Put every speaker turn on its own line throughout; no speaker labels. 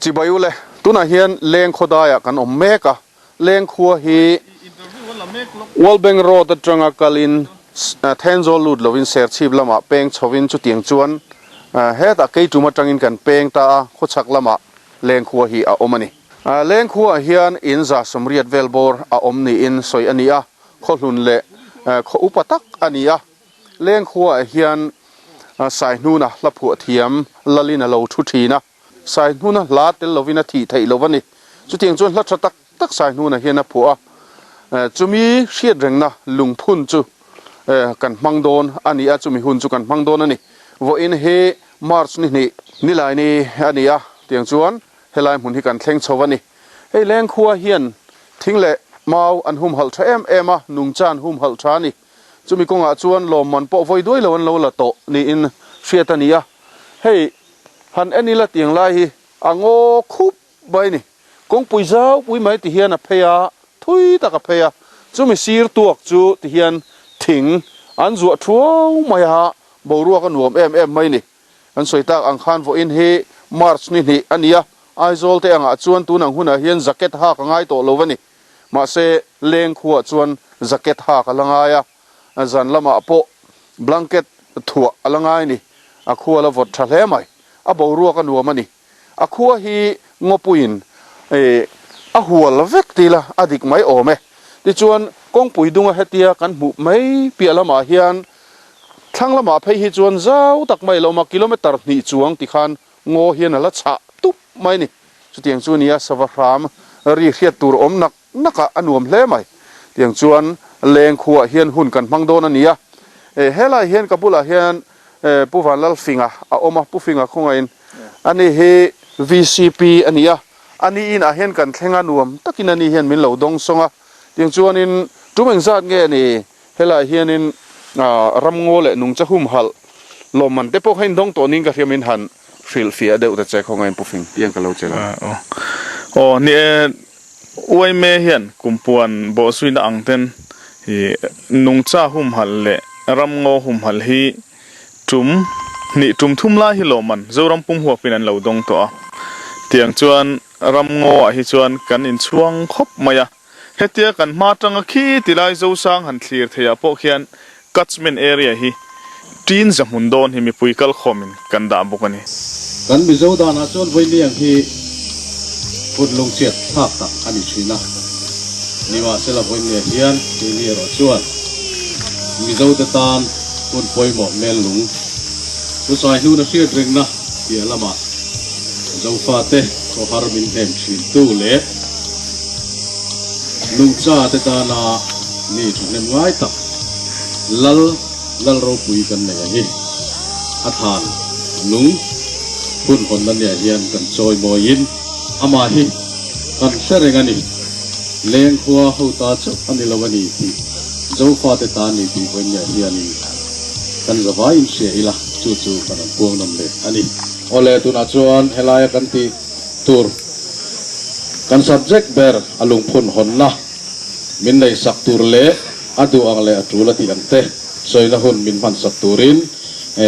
Chibai ule, tunah hian leng khawdaiah kan awm mek a, leng khua hi World Bank Road atanga kalin Thenzawl lut lovin Serchhip lamah peng chhovin chutiang chuan hetah Keitum atangin kan peng ta a, khawchhak lamah leng khua hi a awm a ni. Leng khuaah hian in 180 vel bawr a awm niin sawi a ni a, khawhlun leh khaw upa tak a ni a. Leng khuaah hian Saihnuna hla phuah thiam lalin a lo thu thin a, Saihnuna hla tel lovin a thih theih lo a ni. Chutiang chuan hla tha tak tak Saihnuna hian a phuah a, chumi hriat rengna lungphun chu kan hmang dawn a ni a, chumi hun chu kan hmang dawn a ni. Vawiin hi March ni hnih nilai ni a ni a, tiang chuan helai hmun hi kan thleng chho a ni. Hei leng khua hian thing leh mau an humhalh tha em em a, nungcha an humhalh tha a ni. Chumi kawngah chuan lawmman pawh vawi duai lo an lo la tawh niin hriat a ni a. Hei han en ila tiang lai hi a ngaw khup mai a ni. Kawngpui zau pui mai ti hian a phei a, thui tak a phei a. Chumi sir tuak chu ti hian thing an zuah thuau mai a, boruak a nuam em em mai a ni. Kan sawi tak ang khan vawiin hi March ni hnih a ni a, Aizawl te angah chuan tun ang hunah hian jacket hak a ngai tawh lo a ni. Mahse, leng khuah chuan jacket hak a la ngai a, zan lamah pawh blanket thuah a la ngai a ni. A khua la vawt tha hle mai. A boruak a nuam a ni. A khua hi ngawpuiin a hual vek ti ila a dik mai awm e. Tichuan, kawngpui dunga hetia kan hmuh mai piah lamah hian thlang lamah phei hi chuan zau tak mai a lo awm a, kilometre hnih chuang tikhan Ngaw hian a la chhah tup mai a ni. Chutiang chu nia sava hram ri hriat tur awm nak nak ah a nuam hle mai. Tiang chuan leng khuah hian hun kan hmang dawn a ni a. Helai hian ka bulah hian Pu Vanlalfinga a awm a, Pu Finga khawngaihin ani hi VCP a ni a. A ni inah hian kan thleng a, nuam takin ani hian min lo dawng sawng a. Tiang chuanin tum engzat nge a ni? Helaiah hianin ramngaw leh nungcha humhalh lawmman te pawh kha in dawng tawh niin ka hria min han hrilhfiah deuh ta che khawngain Pu Fing tiang ka lo che lo.
Aw ni e, Uaime hian kumpuan bawhzuina ang ten hi nungcha humhalh leh ramngaw humhalh hi tum hnih tum thum lai hi lawmman Zoram pum huapin an lo dawng tawh a. Tiang chuan ramngaw ah hi chuan kan inchhuang khawp mai a. Hetia kan hma atanga khi ti lai Zosang han thlir theiah pawh khian catchment area hi tin za hmun dawn hi mipui kalkhawmin kan dah bawk a ni.
Kan Mizo danah chuan Vailiang hi kut lungchhiat thlak tak a ni thin a, nimahsela Vawinia hian keini erawh chuan Mizote tan hun pawimawh mel lung Pu Saihnuna hriat rengna piah lamah Zofate khawhar min hnem thin tu leh Nungcha te tana mi thahnem ngai tak Lal Lal ropui kan nei a hi. A than lung hun hawnna nia hian kan chawi mawiin amah hi kan hre reng a ni. Leng khua ho ta chauh a ni lo a ni tih Zofate ta ni tih vawiin nia hianin kan zavaiin hria ila chu chu kan rawn puang nawm leh a ni. Awle tunah chuan helaia kan tih tur kan subject ber a lungphun hawnna min nei sak tur leh a duh ang leh a tul a tih ang te sawina hun min hman sak turin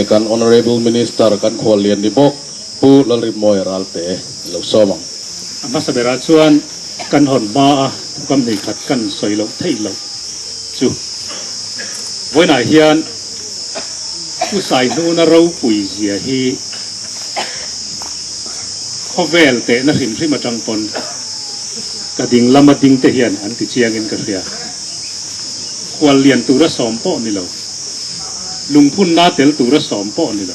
kan Honourable Minister kan khuallian ni bawk Pu Lalrinmawia Ralte lo sawm ang.
A hmasa berah chuan kan hawn hma a thukam nei khat kan sawi loh theih loh chu vawiinah hian Pu Saihnuna ropui zia hi khawvel tehna hrim hrim atang pawn ka ding lama ding te hian an ti chiangin ka hria. Khual lian tura sawm pawh ni lo, lungphunna tel tura sawm pawh ni lo,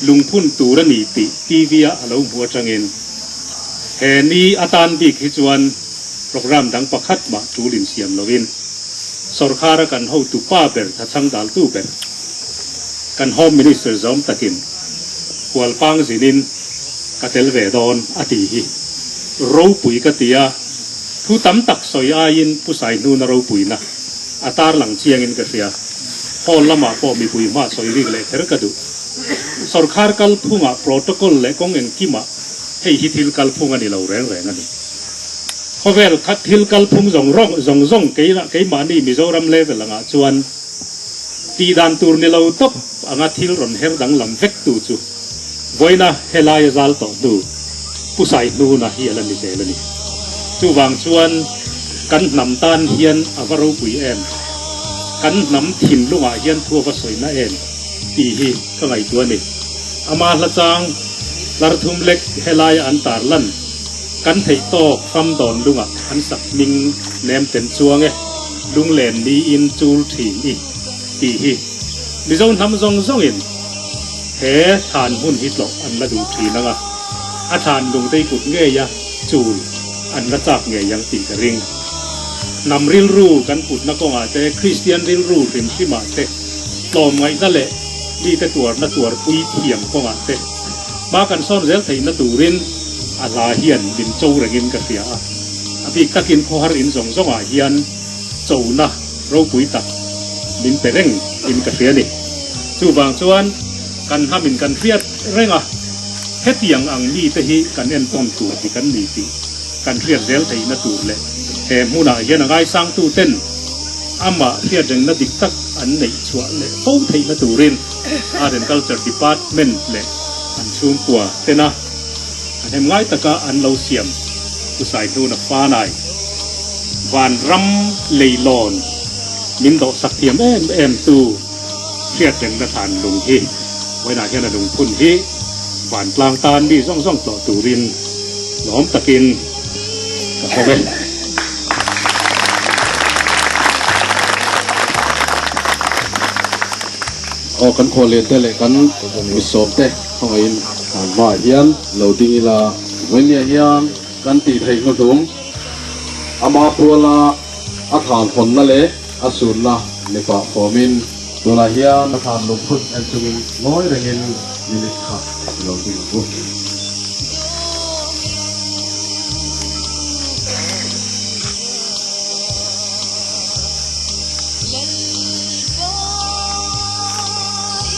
lungphun tur a ni tih TV ah a lo hmu atangin he ni atan bik hi chuan programme dang pakhat mah tul insiam loin Sawrkhara kan hotu pa ber thachhang daltu ber kan Home Minister zawm takin Hualpang zinin ka tel ve dawn a ti hi ropui ka ti a, thu tam tak sawi aiin Pu Saihnuna ropuina a tarlang chiangin ka hria. Hall lamah pawh mipui hma sawi rik leh kher ka duh. Sawrkhar kalphungah protocol leh kawng engkimah hei hi thil kalphung a ni lo reng reng a ni. Khawvel kha thil kalphung zawng rawng zawng zawng keimahni Mizoram level angah chuan tih dan tur ni lo tawp anga thil rawn her danglam vek tu chu vawiina helai a zal tawh hnu. Pu Saihnuna hi a la ni zel a ni. Chuvang chuan kan hnam tan hian a va ropui em? Kan hnam thinlungah hian thu a va sawina em? tih hi ka ngaihtuah a ni. Ama hla chang hlar thum lek helaia an tar lan kan theih tawk fam dawn lungah an sak hming nem ten chuang e, lunglen niin chul thin i tih hi Mizo hnam zawng zawngin he thlan hmun hi tlawh an la duh thin ang a, a thlan lungtei kut ngeia chul an la chak ngei ang tih ka ring. Hnam rilru kan putna kawngah te, Kristian rilru hrim hrimah te, tlawmngaihna leh mite tuarna tuarpui thiam kawngah te hma kan sawn zel theihna turin a hla hian min cho rengin ka hria a. A bik takin khawhar in zawng zawngah hian chona ropui tak min pe reng in ka hria a ni. Chuvang chuan kan hnam in kan hriat reng a, hetiang ang mite hi kan entawn tur dik an ni tih kan hriat zel theihna tur leh he hmunah hian a ngaisangtu ten amah hriat rengna dik tak an neih chhuah leh fo theihna turin Art and Culture Department leh an chhungkua tena a hnem ngai taka an lo siam Pu Saihnuna Fanai Vanram Leilawn min dawhsak thiam em em tu hriat rengna thlan lung hi vawiinah hian a lungphun hi vantlang tan mi zawng zawng tlawh turin lawm takin ka hawng e.
Aw kan khuallian te leh kan misawm te khawngaihin thlan hmaah hian lo ding ila vawinia hian kan tih theih hnuhnung ama puala a thlan hawnna leh a sunna ni pah fawmin tunah hian a thlan lungphun en chungin ngawi rengin minute kha lo ding ang u.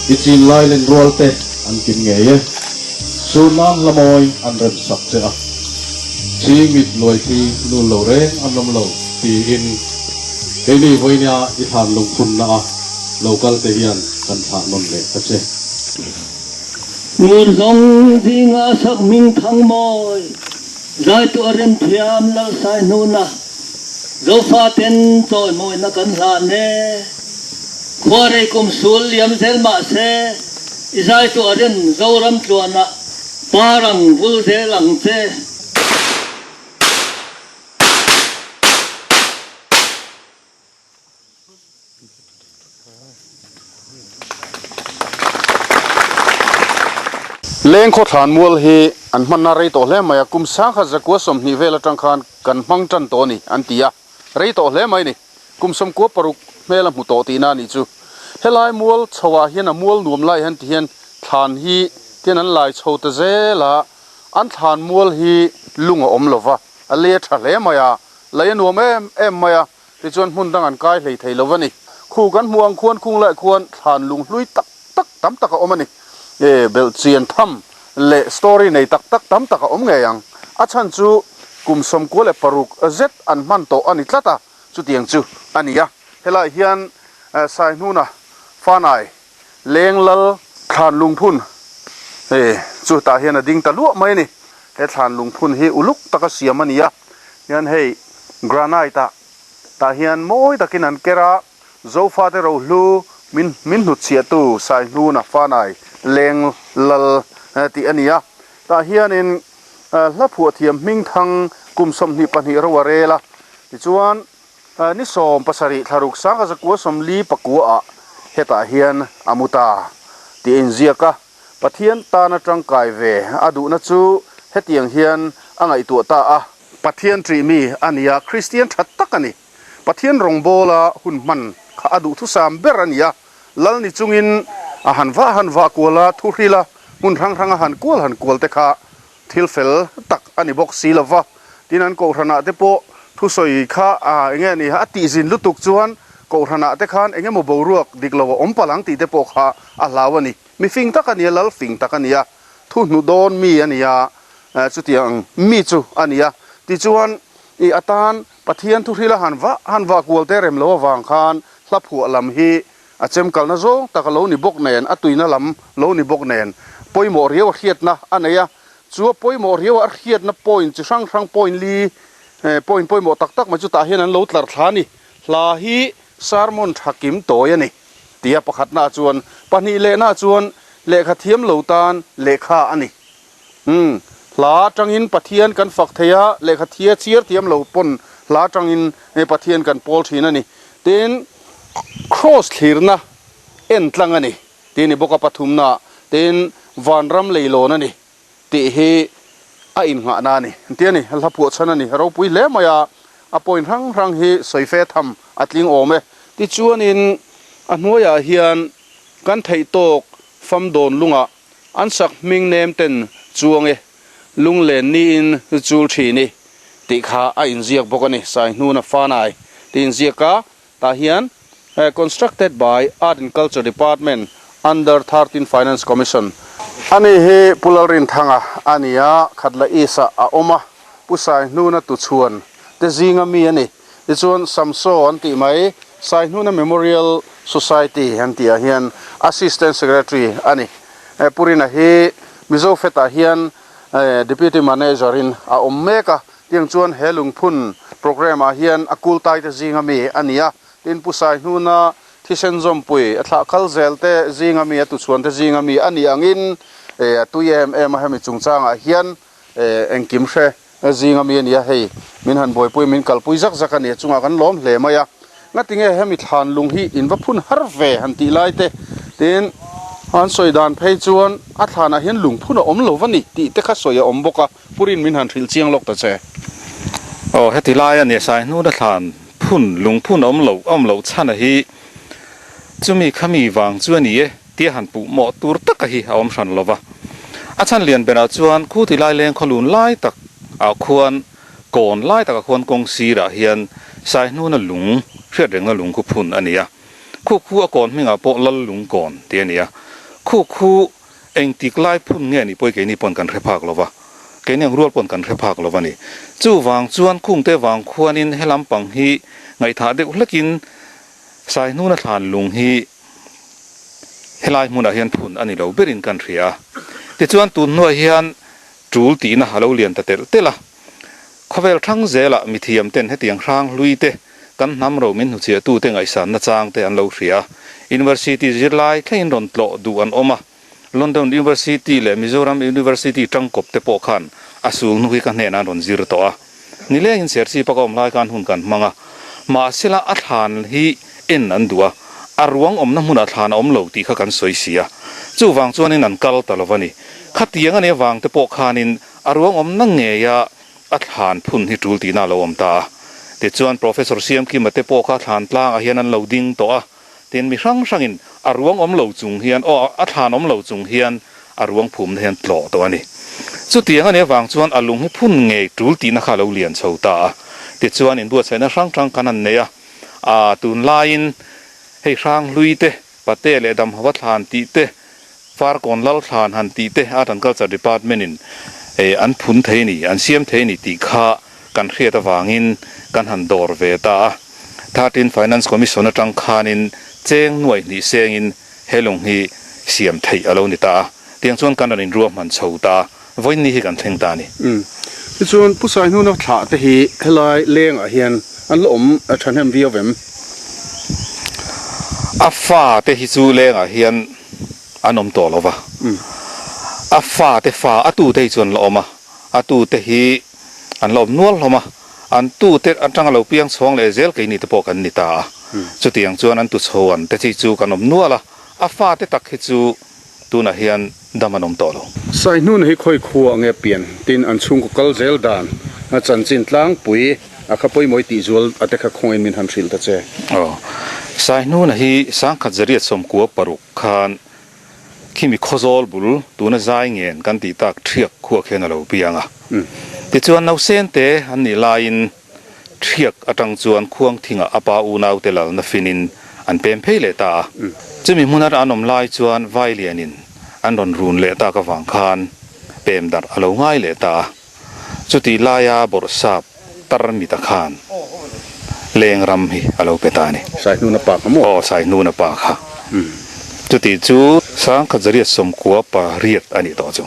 I chin lai len rual te an kim ngei e. Sur nan hla mawi an rem sak che a. Chingmit luai thi nul lo reng an awm lo tiin keini vawinia i thlan lungphunna a lo kal te hian kan thlah nawn leh ta che.
Ngur zawng zinga sak hming thang mawi zaitu a rem thiam Lalsai hnuna Zofaten chawihmawina kan hlan e. Khuarei kum sul liam zel mah se i zaitu a rem Zoram tluanah parang vul zel ang che.
Lengkhaw thlan mual hi an hmanna rei tawh hle mai a, kum sangkhat zakua 20 vel atang khan kan hmang tan tawh a ni an ti a, rei tawh hle mai a ni. Kum 96 hmel a hmu tawh tihna a nih chu. Helai mual chho ah hian a mual nuam lai hian ti hian thlan hi tian an lai chho ta zel a, an thlan mual hi lung a awm lova, a lei a tha hle mai a, lei a nuam em em mai a. Tichuan hmun dang an kai hlei thei lo a ni. Khu kan hmuh ang khuan khung laiah khuan thlan lung hlui tak tak tam tak a awm a ni. E belhchian tham leh story nei tak tak tam tak a awm ngei ang. A chhan chu kum 96 zet an hman tawh a ni tlat a, chutiang chu a ni a. Helaiah hian Saihnuna Fanai Leng lal thlan lungphun e chu tah hian a ding ta luah mai a ni. He thlan lungphun hi uluk taka siam a ni a, hian hei granite ah tah hian mawi takin an ker a, Zofate rohlu min min hnutchhiahtu Saihnuna Fanai Leng lal tih a ni a. Tah hianin hla phuahthiam hmingthang kum 22 ro a rel a, tichuan Ni 17 thlaruk sangha zakua 44 ah hetah hian a mu ta tih a inziak a. Pathian tana tangkai ve a duhna chu hetiang hian a ngaihtuah ta a. Pathian ṭih mi a ni a, Kristian ṭha tak a ni. Pathian rawngbawla hun hman kha a duhthusam ber a ni a. Lal ni chungin a han vah han vah kual a, thuhril a, hmun hrang hranga han kual han kual te kha Thil fel tak a ni bawk si lova, tin an kohhranah te pawh thusawi kha eng nge ni a tihzin lutuk chuan kohhranah te khan eng emaw boruak dik lo a awm palh ang tih te pawh kha a hlau a ni. Mi fing tak a ni a, lal fing tak a ni a, thu hnu dawn mi a ni a, chutiang mi chu a ni a. Tichuan i atan Pathian thuhrila han vah han vah kual te rem lo avang khan hla phuah lam hi A chemkalna zawng tak a lo ni bawk nen, a tuina lam lo ni bawk nen, pawimawh riau a hriatna a nei a. Chu a pawimawh riau a, a hriatna point chi hrang hrang point li point pawimawh tak tak mai chu tah hian an lo tlar thla a ni. Hla hi sermon tha kim tawi a ni tia pakhatnaah chuan, pahnih lehnaah chuan lehkha thiam lo tan lehkha a ni. Umm, hla atangin Pathian kan fak thei a, lehkha thia chhiar thiam lo pawn hla atangin Pathian kan pawl thin a ni. Tin, Kraws thlirna en tlang a ni tih a ni bawk a pathumnaah, tin, vanram leilawn a ni tih hi a innghahna a ni tih a ni. Hla phuah chhan a ni ropui hle mai a, a point hrang hrang hi sawi fe tham a tling awm e. Tichuanin a hnuaiah hian kan theih tawk fam dawn lungah An sak hming nem ten chuang e, lunglen niin chul thin i tih kha a inziak bawk a ni, Saihnuna Fanai tih inziak a, tah hian Constructed by Art and Culture Department under 13 Finance Commission. Ani hi Pu Lalrinthanga a ni a, Khatla East ah a awm a, Pu Saihnuna tuchhuan te zinga mi a ni. Tichuan Samso an tih mai, Saihnuna Memorial Society an tih ah hian Assistant Secretary a ni. Pu Rina hi Mizo Fet ah hian Deputy Manager in a awm mek a, tiang chuan he lungphun programme ah hian a kultai te zinga mi a ni a. Tin Pu Saihnuna thisen zawmpui a thlah kal zel te zinga mi, a tuchhuan te zinga mi a nih angin a tui em em a hemi chungchangah hian engkim hre Zinga mi a nia hei, min han buaipui min kalpui zak zak a nia chungah kan lawm hle mai a. Ngatinge hemi thlan lung hi in va phun har ve han tih lai te tin an sawi dan phei chuan a thlanah hian lung phun a awm lo va ni tih te kha sawi a awm bawk a, Purin min han hrilh chiang lawk ta che.
Aw heti lai a nia sai hnuna thlan phun lung phun a awm lo a awm loh chhan a hi chumi khami vang chu a ni e. Tia han puh mawh tur taka hi a awm hran lo va. A chhan lian berah chuan khu ti lai leng khawlun lai tak ah khuan kawn lai takah khuan kawng sirah hian Saihnuna lung hriat rengna lung khu phun a ni a. Khu khu a kawn hmingah pawh Lal lung kawn tih a ni a. Khu khu engtik lai phun nge nih pawh keini pawn kan hre phak lo va. Keini ang rual pawn kan hre phak lo va ni. Chuvang chuan khungte vang khuanin he lampang hi ngaihthah deuh hlekin Saihnuna thlan lung hi Helai hmunah hian phun a ni lo berin kan hria a. Tichuan tun hnuah hian tul tihna a lo lian ta telh telh a. Khawvel thang zelah mithiam ten hetiang hrang hlui te, kan hnam ro min hnuchhiahtu te ngaihsanna chang te an lo hria a. University zirlai thlengin rawn tlawh duh an awm a. London University leh Mizoram University tangkawp te pawh khan a sul hnu hi ka hnenah an rawn zir tawh a. Nilengin Serchhip a ka awm lai khan hun kan hmang a, mahsela a thlan hi en an duh a, a ruang awmna hmunah thlan a awm lo tih kha kan sawi si a. Chuvang chuanin an kal ta lo va ni. Khatiang a nih avang te pawh khanin a ruang awmna ngeia a thlan phun hi tul tihna a lo awm ta a. Tichuan Professor Siamkima te pawh kha thlan tlangah hian an lo ding tawh a. Tin, mi hrang hrangin a ruang awm lo chung hian, aw, a thlan awm lo chung hian a ruang phumna hian tlawh tawh a ni. Chutiang a nih avang chuan a lung hi phun ngei tul tihna kha a lo lian chho ta a. Tichuan, inbuatsaihna hrang hrang kan han nei a, a, tunlaiin hei hrang hlui te, Pate leh Damhova thlan tih te, Farkawn Lal thlan han tih te Art and Culture Department-in an phun thei a ni, an siam thei a ni tih kha kan hriat avangin kan han dawr ve ta a. 13 Finance Commission atang khanin cheng nuai hnih sengin he lung hi siam theih a lo ni ta a. Tiang chuan kan rawn inruahman chho ta a, vawiin ni hi kan thleng ta a ni.
Umm. Tichuan Pu Saihnuna thlah te hi helai lengah hian an la awm thahnem viau vem?
A fa te hi chu lengah hian an awm tawh lo va. A fa te fa a tute hi chu an la awm a, a tute hi an la awm nual hlawm a, an tute atanga lo piang chhawng leh zel keini te pawh kan ni ta a. Chutiang chuan an tuchho an te chi chu kan awm nual a, a fate tak hi chu tunah hian dam an awm tawh lo.
Saihnuna hi khawi khua nge pian tin an chhungkaw kal zel dan a chanchin tlangpui a kha pawimawih tih zual a te kha khawngin min han hrilh ta che.
Aw, Saihnuna hi sangkhat zariat 96 khan Khimi khawzawl bul tuna zai ngen kan tih tak ṭhiak khuak hian a lo piang a. Tichuan nausen te an nih laiin ṭhiak atang chuan khuang thingah a pa unaute lalna finin an pem phei leh ta a. Chumi hmun atang an awm lai chuan Vailianin an rawn run leh tak avang khan pem darh a lo ngai leh ta a. Chutih laia bawrhsap tar mita khan leng ram hi a lo pe ta a ni.
Saihnuna pa kha maw?
Aw, Saihnuna pa kha. Chutih chu Sangkhat zariat 98 a nih tawh chu.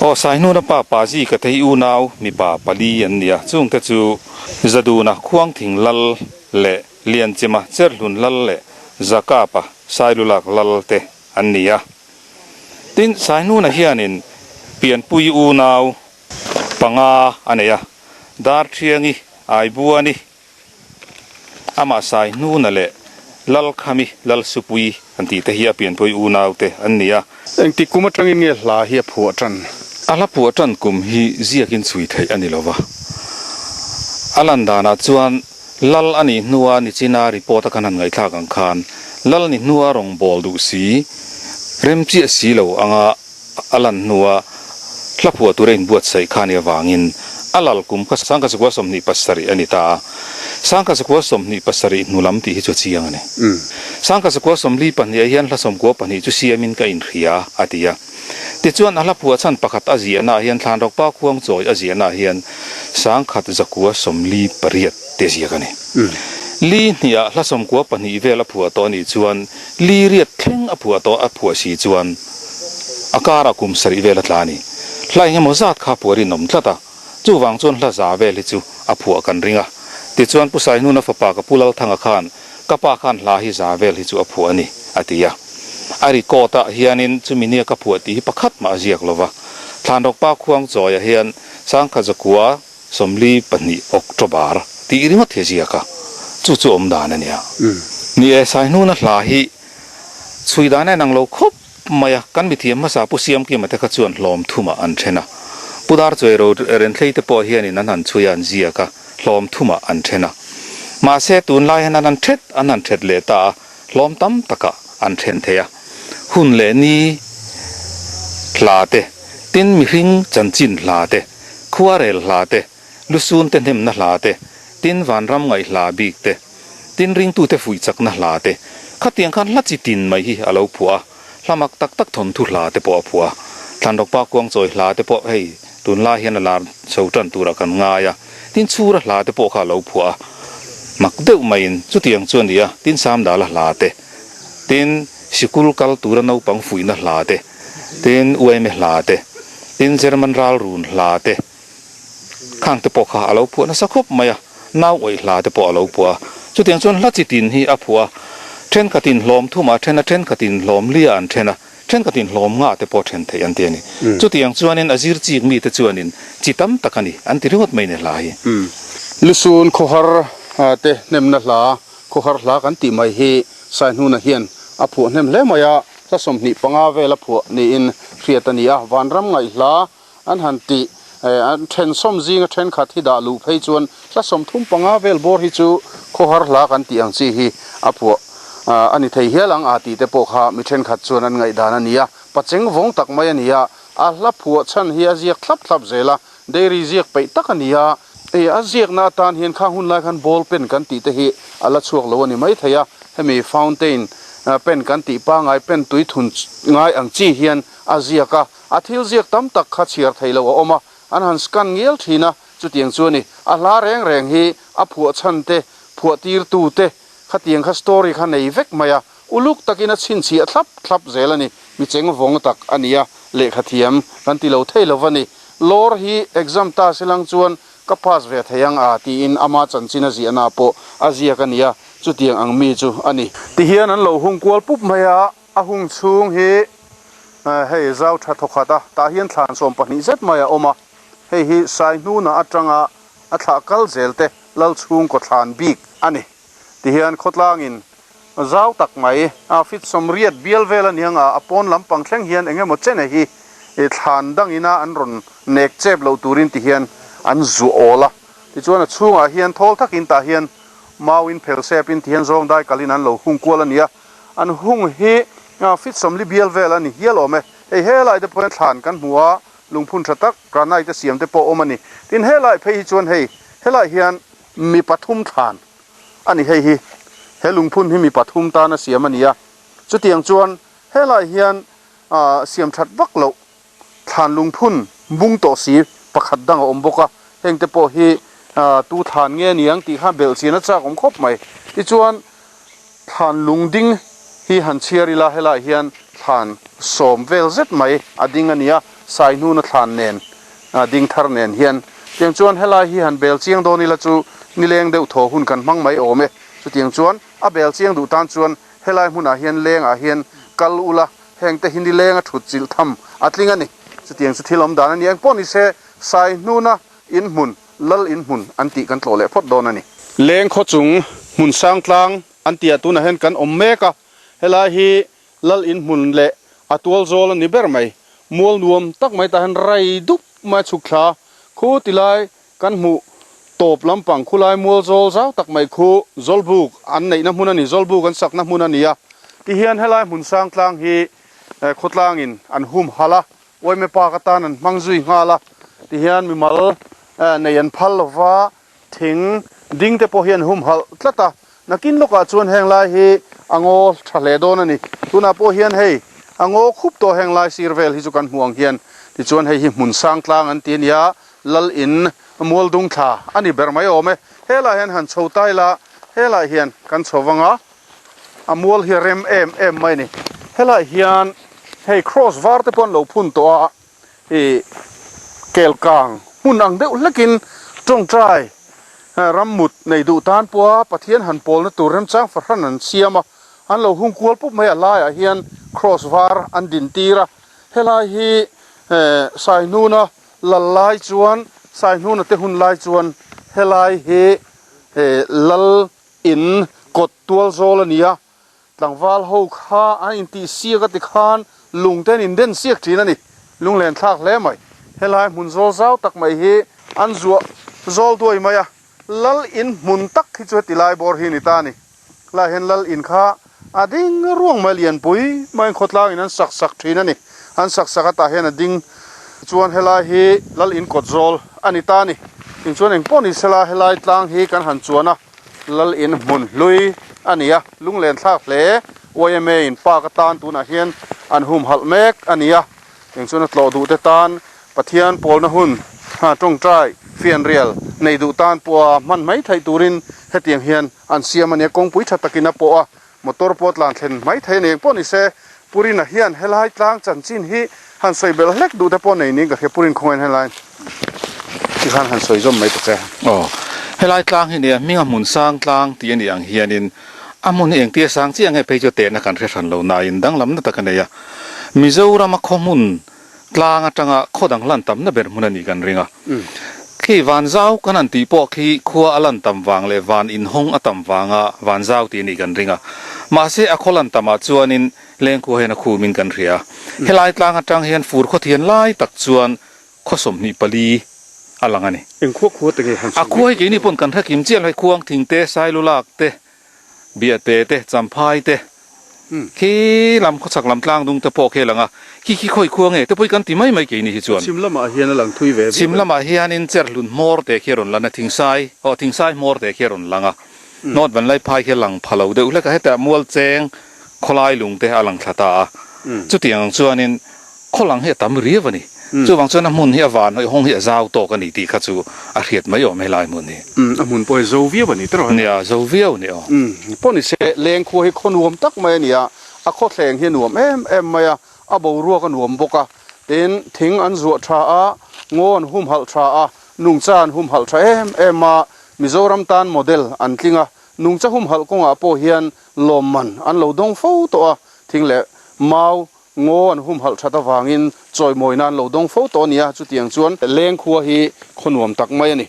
Aw Saihnuna pa Pazi ka thei unau mipa pali an ni a, chungte chu Zaduna Khuangthing Lal leh Lianchima Cherhlun Lal leh Zakapa Sailulak Lal te an ni a. Tin, Saihnuna hianin pianpui unau panga a nei a, Darthiangi, Aibuani, Amah Saihnuna leh Lalkhami, Lalsupui an tih te hi a pianpui unau te an ni a.
Engtik kum atangin nge hla hi a phuah tan?
A hla phuah tan kum hi ziakin chhui theih a ni lo va. A lan danah chuan Lal a nih hnua nichina report a kan han ngaihthlak ang khan Lal ni hnua rawngbâwl duh si, rem chiah si lo anga a lan hnua hla phuah tura inbuatsaih kha a nih avangin a lal kum kha Sangkachukua 27 a ni ta a. Sangkachukua 27 hnu lam tih hi chu a chiang a ni. Sangkachukua 42 ah hian hla 92 chu siamin ka inhria a ti a. Tichuan a hla phuah chhan pakhat a ziahnaah hian Thlanrawkpa Khuangchawi a ziahnaah hian 1148 te ziak a ni. Li hniah hla 92 vel a phuah tawh a nih chuan Li riat thleng a phuah tawh a phuah si chuan a karah kum sarih vel a tla a ni. Hla eng emaw zat kha a phuah rinawm tlat a, chuvang chuan hla za vel hi chu a phuah kan ring a. Tichuan Pu Saihnuna fapa ka Pu Lalthanga khan ka pa khan hla hi za vel hi chu a phuah a ni a ti a. A record ah hianin chumi nia ka phuah tih hi pakhat mah a ziak lo va. Thlanrawkpa Khuangchawiah hian Sangkha Zakua 42 October tih ringawt hi a ziak a, chu chu awm dan a nia. Ni e, Saihnuna hla hi chhui dan a inang lo khawp mai a, kan mithiam hmasa Pu Siamkima te kha chuan hlawm thumah an then a, Pu Darchuai ro Renthlei te pawh hianin an han chhui a an ziak a, hlawm thumah an then a. Mahse, tunlai hian an han thet an han thet leh ta a, hlawm tam takah an then thei a, hun leh ni hla te, tin mihring chanchin hla te, Khuarel hla te, lusun te hnemna hla te, tin vanram ngaih hla bik te, tin ringtute fuih chakna hla te, khatiang khan hla chi tin mai hi a lo phuah a, hla mak tak tak thawnthu hla te pawh a phuah a, Thlanrawkpa kuangchawi hla te pawh hei tunlai hian a lar chho tan turah kan ngai a, tin chhura hla te pawh kha a lo phuah a, mak deuh maiin chutiang chu a ni a, tin Samdala hla te, tin sikul kal tura naupang fuihna hla te, tin uaime hla te. Tin, German ral run hla te khang te pawh kha a lo phuah nasa khawp mai a, nau awih hla te pawh a lo phuah a. Chutiang chuan hla chi tin hi a phuah a, thenkhatin hlawm thumah a then a, thenkhatin hlawm lia an then a, thenkhatin hlawm ngah te pawh then theih an ti a ni. Chutiang chuanin a zir chik mite chuanin chi tam tak a ni an ti ringawt mai ni hla hi.
Lusun khawhar te hnemna hla, khawhar hla kan tih mai hi Saihnuna hian a phuah hnem hle mai a. Hla 25 vel a phuah niin hriat a ni a, vanram ngaihhla an han tih an thensawm zinga thenkhat hi dah luh phei chuan hla 35 vel bawr hi chu khawhar hla kan tih ang chi hi a phuah a ni thei hial ang a tih te pawh kha mi thenkhat chuan an ngaihdan a ni a, pacheng vawng tak mai a ni a, a hla phuah chhan hi a ziak thlap thlap zel a, dairy ziak peih tak a ni a. Hei a ziakna atan hian khang hun lai khan ball pen kan tih te hi a la chhuak lo a ni mai thei a, hemi fountain pen kan tih pangai pen tui thun ngai ang chi hian a ziak a, a thil ziak tam tak kha chhiar thei lo a awm a, an han scan ngial thin a, chutiang chu a ni. A hla reng reng hi a phuah chhan te, phuah tir tu te khatiang kha story kha nei vek mai a, uluk takin a chhinchhiah thlap thlap zel a ni, mi cheng vawng tak a ni a, lehkha thiam kan ti lo thei lo va ni. Lawr hi exam ta se lang chuan ka pass ve thei ang a tiin ama chanchin a ziahna pawh a ziak a nia, chutiang ang mi chu a ni. Tihian an lo hung kual pup mai a, a hung chhung hi hei zau tha thawkhat a, tah hian thlan 12 zet mai a awm a, hei hi Saihnuna atanga a thlah kal zel te lal chhungkaw thlan bik a ni. Tihian khawtlangin Zau tak mai, a fit 80 bial vel a ni ang a, a pawn lampang thleng hian eng emaw chene hi thlan dangina an rawn nek chep loh turin ti hian an zuah awl a. Tichuan a chhungah hian thawl thakin tah hian mauin phel sepin ti hian zawng dai kalin an lo hung kual a ni a. An hung hi fit 40 bial vel a ni hial awm e. Hei helai te pawh hian thlan kan hmu a, lungphun tha tak granite a siam te pawh a awm a ni. Tin helai phei hi chuan hei helai hian mi pathum thlan a ni. Hei hi he lungphun hi mi pathum tana siam a ni a, chutiang chuan helai hian siam that vak loh thlan lungphun bung tawh si pakhat dang a awm bawk a, heng te pawh hi tu thlan nge ni ang tih kha belh chian a chak awm khawp mai. Tichuan thlan lung ding hi han chhiar ila helai hian thlan 10 vel zet mai a ding a ni a. Saihnuna thlan nen ding thar nen hian. Tiang chuan helai hi han bel chiang dawn ila chu nileng deuh thaw hun kan hmang mai awm e. Chutiang chuan a bel chiang duh tan chuan helai hmunah hian lengah hian kal ula heng te hi nileng a thut chilh tham a tling a ni. Chutiang chu thil awm dan a ni. Engpawh ni se Saihnuna inhmun, Lal inhmun an tih kan tlawh leh phawt dawn a ni. Leng khaw chung hmun sang tlang an tihah tunah hian kan awm mek a, helai hi Lal inhmun leh a tual zawl a ni ber mai. Mual nuam tak mai tah hian rai dup mai a chhuk thla. Khu tilai kan hmuh tawp lampang khulai mual zawl zau tak mai khu Zawlbuk an neihna hmun a ni, Zawlbuk an sakna hmun a ni a. Tihian helai hmun sang tlang hi khawtlangin an hum halh a, Uaime Park atan an hmang zui nghal a. Tihian mimal nei an phal lova Thing ding te pawh hi an humhalh tlat a, nakin lawkah chuan heng lai hi a ngaw tha hle dawn a ni. Tunah pawh hian hei a ngaw khup tawh heng lai sir vel hi chu kan hmuh ang hian tichuan hei hi hmun sang tlang an ti a nia, Lal in mual dung thla a ni ber mai awm e. Helaiah hian han chho ta ila, helaiah hian kan chho vang a, a mual hi a rem em em mai a ni. Helaiah hian hei cross var te pawh an lo phun tawh a. I kelkang hmun ang deuh hlekin tawngtai rammut nei duh tan pawha Pathian han pawlna tur remchang fahran an siam a, an lo hung kual pup mai a laiah hian kraws var an din tir a, helai hi Saihnuna lal lai chuan Saihnuna te hun lai chuan helai hi lal in kawt tual zawl a ni a. Tlangval ho kha an intih siak a ti khan lung te an inden siak thin a ni. Lunglen thlak hle mai. Helai hmun zawl zau tak mai hi an zuah zawl duai mai a. Lal in hmun tak hi chu heti lai bawr hi a ni ta a ni. Helai hian lal in kha a ding ruang mai lianpui maiin khawtlangin an sak sak thin a ni. An sak sak atah hian a ding chuan helai hi lal in kawt zawl a ni ta a ni. Tinchuan engpawh ni sela helai tlang hi kan han chuan a. Lal in hmun hlui a ni a, lunglen thlak hle. Yma in park atan tunah hian an humhalh mek a ni a, eng chuan a tlawh duh te tan Pathian pawlna hun tawngtai fianrial nei duh tan pawha hman mai theih turin hetiang hian an siam a ni a, kawngpui tha takin a pawh a, motor pawh a tlan thlen mai thei a ni. Engpawh ni se Purina hian helai tlang chanchin hi han sawi belh hlek duh te pawh nei niin ka hria, Purin khawngain helai hi khan han sawi zawm mai ta che.
Aw, helai tlang hi nia hminga hmun sang tlang tih a nih ang hianin a hmun hi engtia sang chiah nge phei chu tehna kan hre hran lo nain danglamna tak a nei a. Mizorama khaw hmun tlang atanga khaw dang hlan tamna ber hmun a nih kan ring a. Khi van zau kan han tih pawh khi khua a lan tam vang leh van inhawng a tam vanga van zau tih a nih kan ring a. Mahse a khaw lan tamah chuanin lengkhua hian a khumin kan hria a. Helai tlang atang hian fur khawthian lai tak chuan khaw 24 a lang a ni.
Eng khua khua te nge han
A khua hi keini pawn kan hre kim chiah lo hei khuang thing te, sailulak te, Biahte te, Champhai te, khi lam khawchhak lam tlang dung te pawh khi a lang a, khi khi khawi khua nge te pawh hi kan ti mai mai keini hi chuan.
Chhim lamah hian a lang thui ve viau.
Chhim lamah hianin cherhlun hmawr te khi a rawn lan a, thingsai, aw thingsai hmawr te khi a rawn lang a, North Vanlaiphai khi a lang pha lo deuh hlek a, hetah Mualcheng khawlai lung te a lang thla ta a, chutiang ang chuanin Khaw lang hi a tam riau a ni. Chuvang chuan a hmun hi a van hawih hawng hi a zau tawk a ni tih kha chu a hriat mai awm helai hmun hi.
A hmun pawh hi zo viau a ni tiraw?
Nia, zo viau a ni aw.
Pawh ni se, leng khua hi khaw nuam tak mai a ni a, a khaw thleng hi a nuam em em mai a, a boruak a nuam bawk a, tin, thing an zuah tha a, ngaw an humhalh tha a, nungcha an humhalh tha em em a, Mizoram tan model an tling a, nungcha humhalh kawngah pawh hian lawmman an lo dawng fo tawh a, thing leh mau Ngaw an humhalh that avangin chawimawina an lo dawng fo tawh a ni a, chutiang chuan leng khua hi khaw nuam tak mai a ni.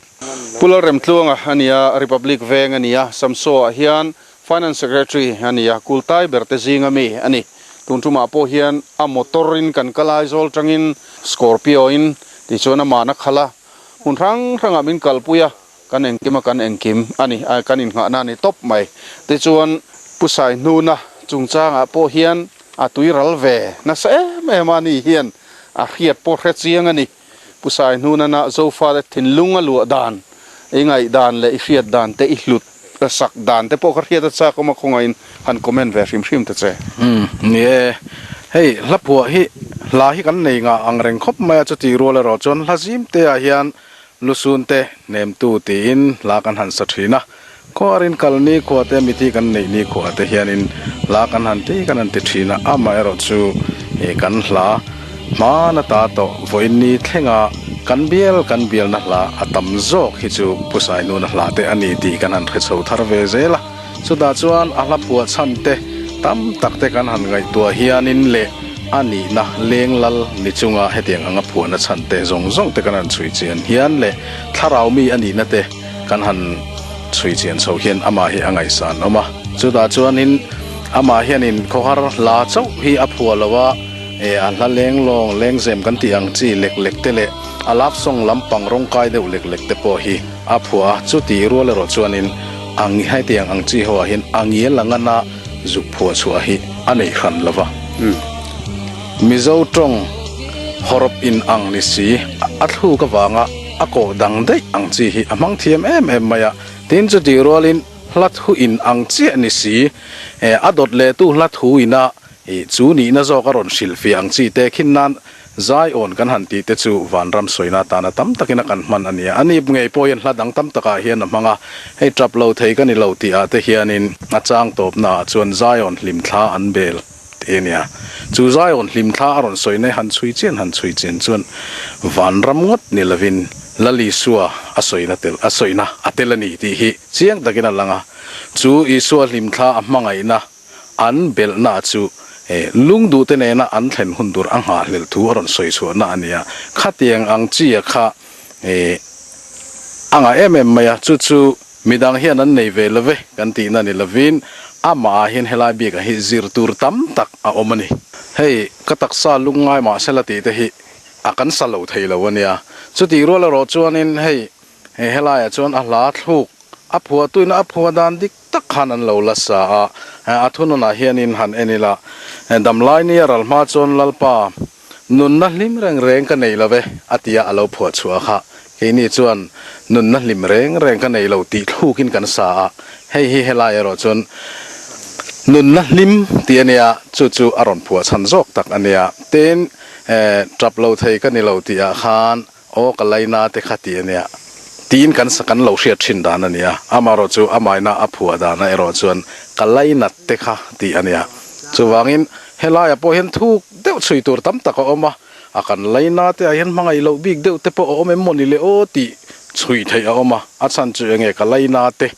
Pu Lalremtluanga a ni a, Republic Veng a ni a, Samsaw ah hian Finance Secretary a ni a, Kultai ber te zinga mi a ni. Tun tumah pawh hian a motor in kan kal Aizawl tangin Scorpio in tichuan a mahna khalh a, hmun hrang hrangah min kalpui a, kan engkim a kan engkim a ni, kan innghahna a ni tawp mai. Tichuan Pu Saihnuna chungchangah pawh hian a tui ral ve nasa em em a ni hian a hriat pawh hre chiang a ni. Pu Saihnunana Zofate thinlung a luah dan, i ngaih dan leh i hriat dan te, i hlut sak dan te pawh kha hriat a chak awm a khawngaihin han comment ve hrim hrim ta che.
Umm ni e, hei hla phuah hi hla hi kan nei ngah ang reng khawp mai a, chutih rual erawh chuan hla zim te ah hian Lusun te hnemtu tiin hla kan han sa thin a, khuarin kal ni khua te mithi kan neih ni khua te hianin hla kan han ti kan han ti thin a, amaherawh chu kan hla
Hmana ta tawh vawiin ni thlenga kan bial kan bialna hla a tam zawk hi chu Pu Sainuna hla te a ni tih kan han hre chho thar ve zel a. Chutah chuan a hla phuah chhan te tam tak te kan han ngaihtuah hianin leh a nihna leng lal ni chunga hetiang anga phuahna chhan te zawng zawng te kan han chhui chian hian leh thlarau mi a nihna te kan han chhui chian chho hian amah hi a ngaihsan awm a. Chutah chuanin amah hianin khawhar hla chauh hi a phuah lo a, a hla leng lawng lengzem kan tih ang chi lek lek te leh a love song lampang rawngkai deuh lek lek te pawh hi a phuah a. Chuti rual erawh chuanin ang hetiang ang chi ho ah hian a ngial a ngana zuk phuah chhuah hi a nei hran lo va. Mizo tawng hawrawp in ang ni si a thluk avanga a kawh dang daih ang chi hi a hmang thiam em em mai a. Tin chutih rualin hla thu in ang chiah ni si a dawt lehtu hla thu ina chu nihna zawk a rawn hrilhfiah ang chi te khin nan Zion kan han tih te chu vanram sawina atana tam takin a kan hman a nia. A nip ngei pawh hian hla dang tam takah hian a hmang a, hei tap lo thei ka ni lo tih ah te hianin a chang tawpna ah chuan Zion hlimthla an bel tih a nia. Chu Zion hlimthla a rawn sawi nai han chhui chian han chhui chian chuan vanram ngawt ni lovin Lal Isua a sawina tel a sawina a tel a ni tih hi chiang takin a lang a. Chu Isua hlimthla a hmangaihna An belhna chu lungduhte nena an thlen hun tur a nghahhlelh thu a rawn sawi chhuahna a ni a. Khatiang ang chia kha a ngah em em mai a, chu chu midang hian an nei ve love kan tihna ni lovin amah ah hian helai bikah hi zir tur tam tak a awm a ni. Hei ka taksa lungngai mahsela tih te hi a kan sa lo thei lo a nia. Chutih rual erawh chuanin hei helaiah chuan a hla thluk a phuahtuin a phuah dan dik tak khan an lo la sa a, a thununah hianin han en ila, Damlai nia ral hma chuan Lalpa, nunna hlim reng reng ka nei lo ve, a tia a lo phuah chhuah kha. Keini chuan nunna hlim reng reng ka nei lo tih thlukin kan sa a, hei hi helai erawh chuan nunna hlim tih a nia, chu chu a rawn phuah chhan zawk tak a nia. Tin, tap lo thei ka ni lo tihah khan Aw ka laina te kha ti a nia. Tiin kan sa kan lo hriat thin dan a nia. Amaherawh chu a maina a phuah dana erawh chuan ka lainat te kha tih a nia. Chuvangin helaiah pawh hian thuk deuh chhui tur tam tak a awm a, a kan laina te ah hian hmangaih loh bik deuh te pawh a awm em maw ni le aw tih chhui theih a awm a, a chhan chu enge ka laina te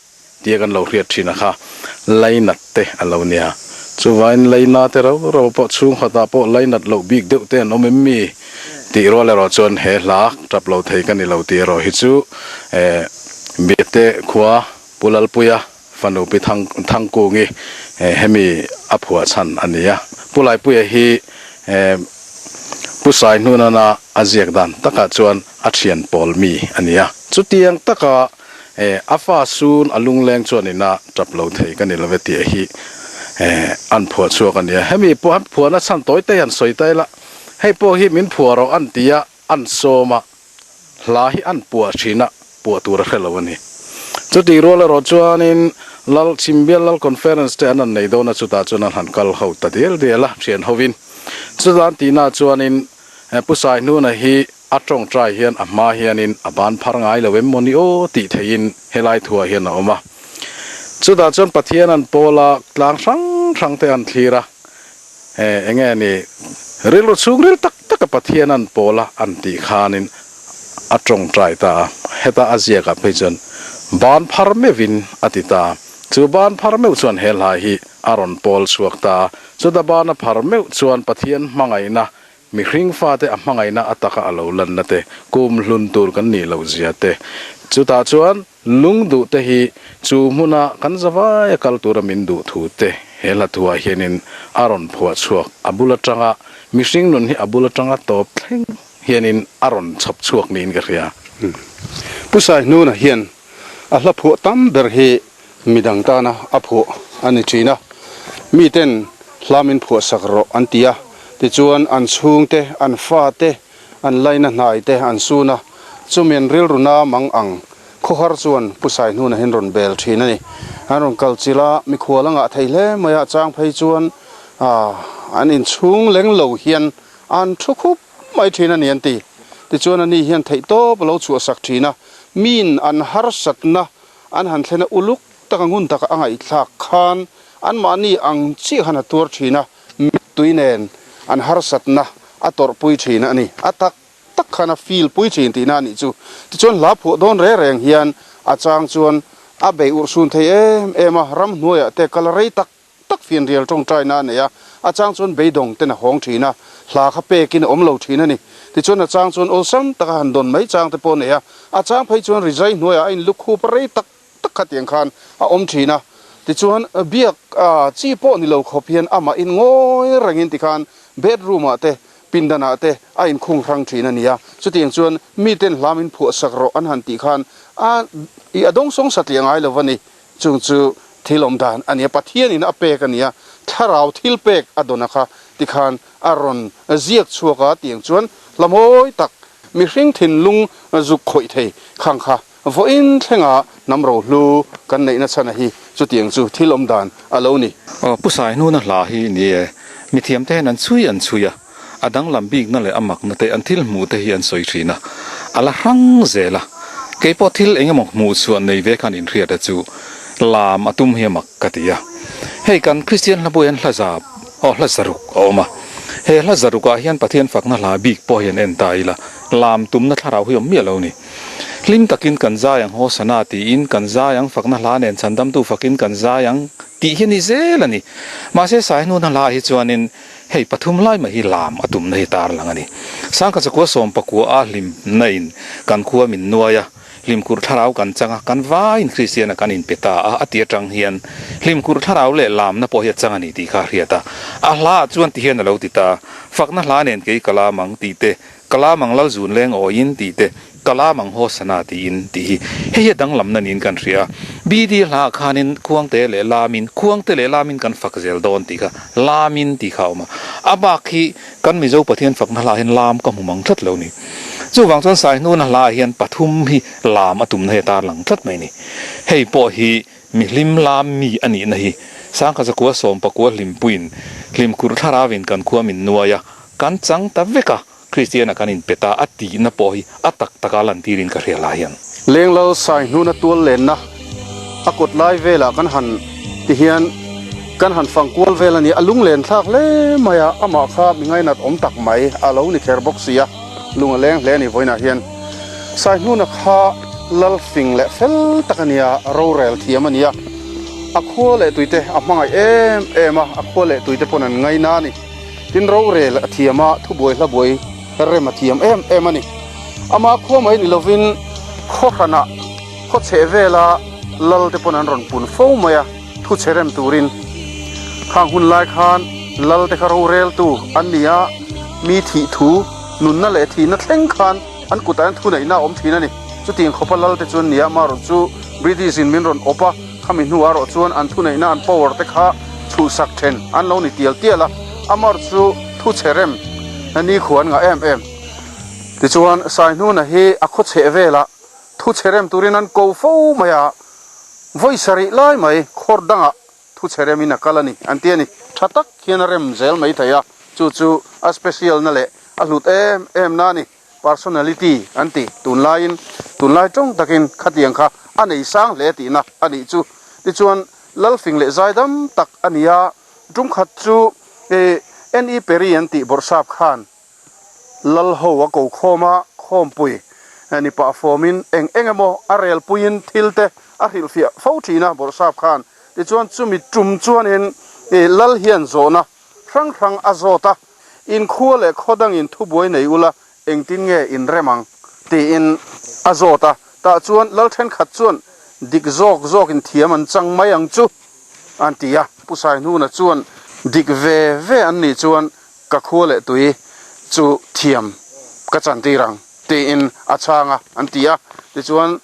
Tia kan lo hriat thin a kha lainat te a lo nia. Chuvain laina te rau rau pawh chhungkhatah pawh lainat loh bik deuh te an awm em mi? Tih rual erawh chuan he hla tap lo thei ka ni lo tih erawh hi chu eh Biate khua Pu Lalpuia fanu Pi Thang Thangkungi eh hemi a phuah chhan a ni a. Pu Laipuia hi eh Pu Saihnunana a ziak dan takah chuan a thian pawl mi a ni a. Chutiang taka Eh, a fa sun a lungleng chuan ina tap lo thei ka ni love tih hi eh an phuah chhuak a nia. Hemi pawh an phuahna chhan tawi te hian sawi ta ila, hei pawh hi min phuah rawh an ti a, an sawm a, hla hi an puah thin a, puah tur a hre lo a ni. Chutih rual erawh chuanin Lal Chhimbial Lal Conference te an han nei dawn a, chutah chuan an han kal ho ta dial dial a, thian hovin. Chutan tihna chuanin Pu Saihnuna hi A tawngtai hian a hma hianin a ban phar ngai lo em mawni aw tih theihin helai thuah hian a awm a. Chutah chuan Pathian an pawl a, tlang hrang hrang te an thlir a, eng nge ni rilru chhungril tak taka Pathian an pawl a an tih khanin a tawngtai ta a. Heta a ziakah phei chuan ban phar meuhin a ti ta a. Chu ban phar meuh chuan he hla hi a rawn pawl chhuak ta a. Chuta ban a phar meuh chuan Pathian hmangaihna Mihring fate a hmangaihna a taka a lo lanna te, kum hlun tur kan nih loh zia te, chutah chuan lung duh te hi chu hmuna kan zavai a kal tura min duh thu te he hla thuah hianin a rawn phuah chhuak. A bul atanga mihring nun hi a bul atanga tawp thleng hianin a rawn chhawp chhuak niin ka hria.
Pu Saihnuna hian a hla phuah tam ber hi midang tana a phuah a ni thin a, miten hla min phuah sak rawh an ti a, tichuan an chhungte, an fate, an laina hnaite an sun a, chumi an rilru na mang ang khawhar chuan Pu Saihnuna hian rawn bel thin a ni. An rawn kal chilh a, mikhual a ngah thei hle mai a, chang phei chuan an inchhung leng lo hian an thu khup mai thin a ni an ti. Tichuan ani hian theihtawp a lo chhuahsak thin a, miin an harsatna An han thlen a uluk taka ngun taka a ngaihthlak khan anmahni ang chiah khan a tuar thin a, mittui nen an harsatna
a tawrhpui thin a ni. A tak tak khan a feel pui thin tihna a nih chu. Tichuan hla phuah dawn reng reng hian a chang chuan a bei urhsun thei em em a, ramhnuaiah te kal rei tak tak fianrial tawngtaina a nei a, a chang chuan beidawng ten a hawng thin a, hla kha pekin a awm lo thin a ni. Tichuan a chang chuan awlsam taka han dawn mai chang te pawh a nei a, a chang phei chuan rizai hnuaiah a inlukhup rei tak tak khatiang khan a awm thin a. Tichuan biak chi pawh ni lo khawp hian amah in ngawi rengin tikhan bedroom ah te pindanah te a inkhung hrang thin a ni a. Chutiang chuan miten hla min phuahsak rawh an han tih khan a i a dawngsawng satliah ngai lo va ni. Chung chu thil awm dan a ni a, Pathianin a pek a ni a, thlarau thil pek a dawn a kha tikhan a rawn ziak chhuak a tiang chuan hla mawi tak mihring thinlung zuk khawih thei khang kha vawiin thlenga hnam rohlu kan neihna chhan a hi chutiang chu thil awm dan a lo ni.
Aw Pu Saihnuna hla hi ni e, mithiamte hian an chhui an chhui a, a danglam bikna leh a makna te an thil hmuh te hi an sawi thin a, a la hrang zel a. Kei pawh thil eng emaw hmuh chhuah nei ve khan inhriat a chu lam a tum hi a mak ka ti a. Hei kan Kristian hlabu hian hla za aw hla zaruk a awm a, he hla zaruk ah hian Pathian fakna hla bik pawh hian en ta ila lam tumna thlarau hi awm miah lo ni. Hlim takin kan zai ang Hosana tiin kan zai ang fakna hla nen chhandamtu fakin kan zai ang tih hi a ni zel a ni. Mahse Saihnuna hla ah hi chuanin Hei pathum lai mai hi lam a tumna hi tar lang a ni. Sangkhat chakua sawm pakua a hlim na in kan khua min nuai a, hlimkhur thlarau kan chang a, kan vaiin Kristian a kan inpe ta a a ti atang hian hlimkhur thlarau leh lamna pawh hi a chang a ni tih kha a hriat a. A hla ah chuan ti hian a lo ti ta, Fakna hla nen kei ka lam ang tih te, Ka lam ang lal zun leng awiin tih te, ka lam ang Hosana tiin tih hi hei hi a danglamna niin kan hria a. BD hlaah khanin khuangte leh lamin, khuangte leh lamin kan fak zel dawn tih kha, lamin tih kha a awm a. A bak hi kan Mizo Pathian fakna hlaah hian lam ka hmu mang tlat lo ni. Chuvang chuan Saihnuna hlaah hian pathum hi lam a tumna hi a tarlang tlat mai ni. Hei pawh hi mihlim lam mi a nihna hi Sangkhat zakua sawmpakua hlimpuiin hlimkhur thlarauin kan khua min nuai a, Kan chang ta vek a, Kristiana kan inpe ta a tihna pawh hi a tak taka lantirin ka hria lai hian.
Lenglal sai hnuna tual lenna a kawt lai velah kan han ti hian kan han fang kual vel a ni. A lunglen thlak hle mai a, amah kha mi ngainat awm tak mai a lo ni kher bawk si a, lung a leng hle a ni vawiinah hian. Sai hnuna kha lal fing leh fel tak a nia, rorel thiam a nia, a khua leh tuite a hmangaih em em a, a khua leh tuite pawn an ngaina a ni. Tin rorel a thiam a, thubuai hlabuai rem a thiam em em a ni. Ama khua mai ni lovin khaw hranah khaw chheh vela lal te pawn an rawn pun fo mai a, thu chhe rem turin. Khang hun lai khan lal te kha roreltu an ni a, mi thih thu, nunna leh thihna thleng khan an kutah hian thuneihna a awm thin a ni. Chutiang khawpa lal te chu an ni a, amaherawh chu British in min rawn awp a, Khami hnuah erawh chuan an thuneihna an power te kha chhuhsak then an lo ni tial tial a, amar chu thu chhe rem ni khu an ngah em em. Tichuan Saihnuna hi a khaw chheh velah thu chhe rem turin an ko fo mai a, vawi sarih lai mai khawr dangah thu chhe remin a kal a ni an ti a ni. Tha tak hian a rem zel mai thei a, chu chu a special na leh a hlut em em na a ni. Personality an ti. Tunlaiin, tunlai tawng takin khatiang kha a nei sang hle tihna a nih chu. Tichuan, Lalfing leh zaidam tak a ni a, tumkhat chu NE Perry an tih bawrhsap khan Lal ho a ko khawm a, khawmpui ni pah fawmin eng eng emaw a relpuiin thil te a hrilhfiah fo thin a bawrhsap khan. Tichuan, chumi tum chuanin Lal hian zawhna hrang hrang a zawt a, Inkhua leh khaw dangin thubuai nei ula engtin nge in rem ang? tiin a zawt a. Tah chuan lal thenkhat chuan dik zawk zawkin thiam an chang mai ang chu an ti a. Pu Saihnuna chuan dik ve ve an nih chuan ka khua leh tui chu thiam ka chantir ang tiin a chhang a an ti a. Tichuan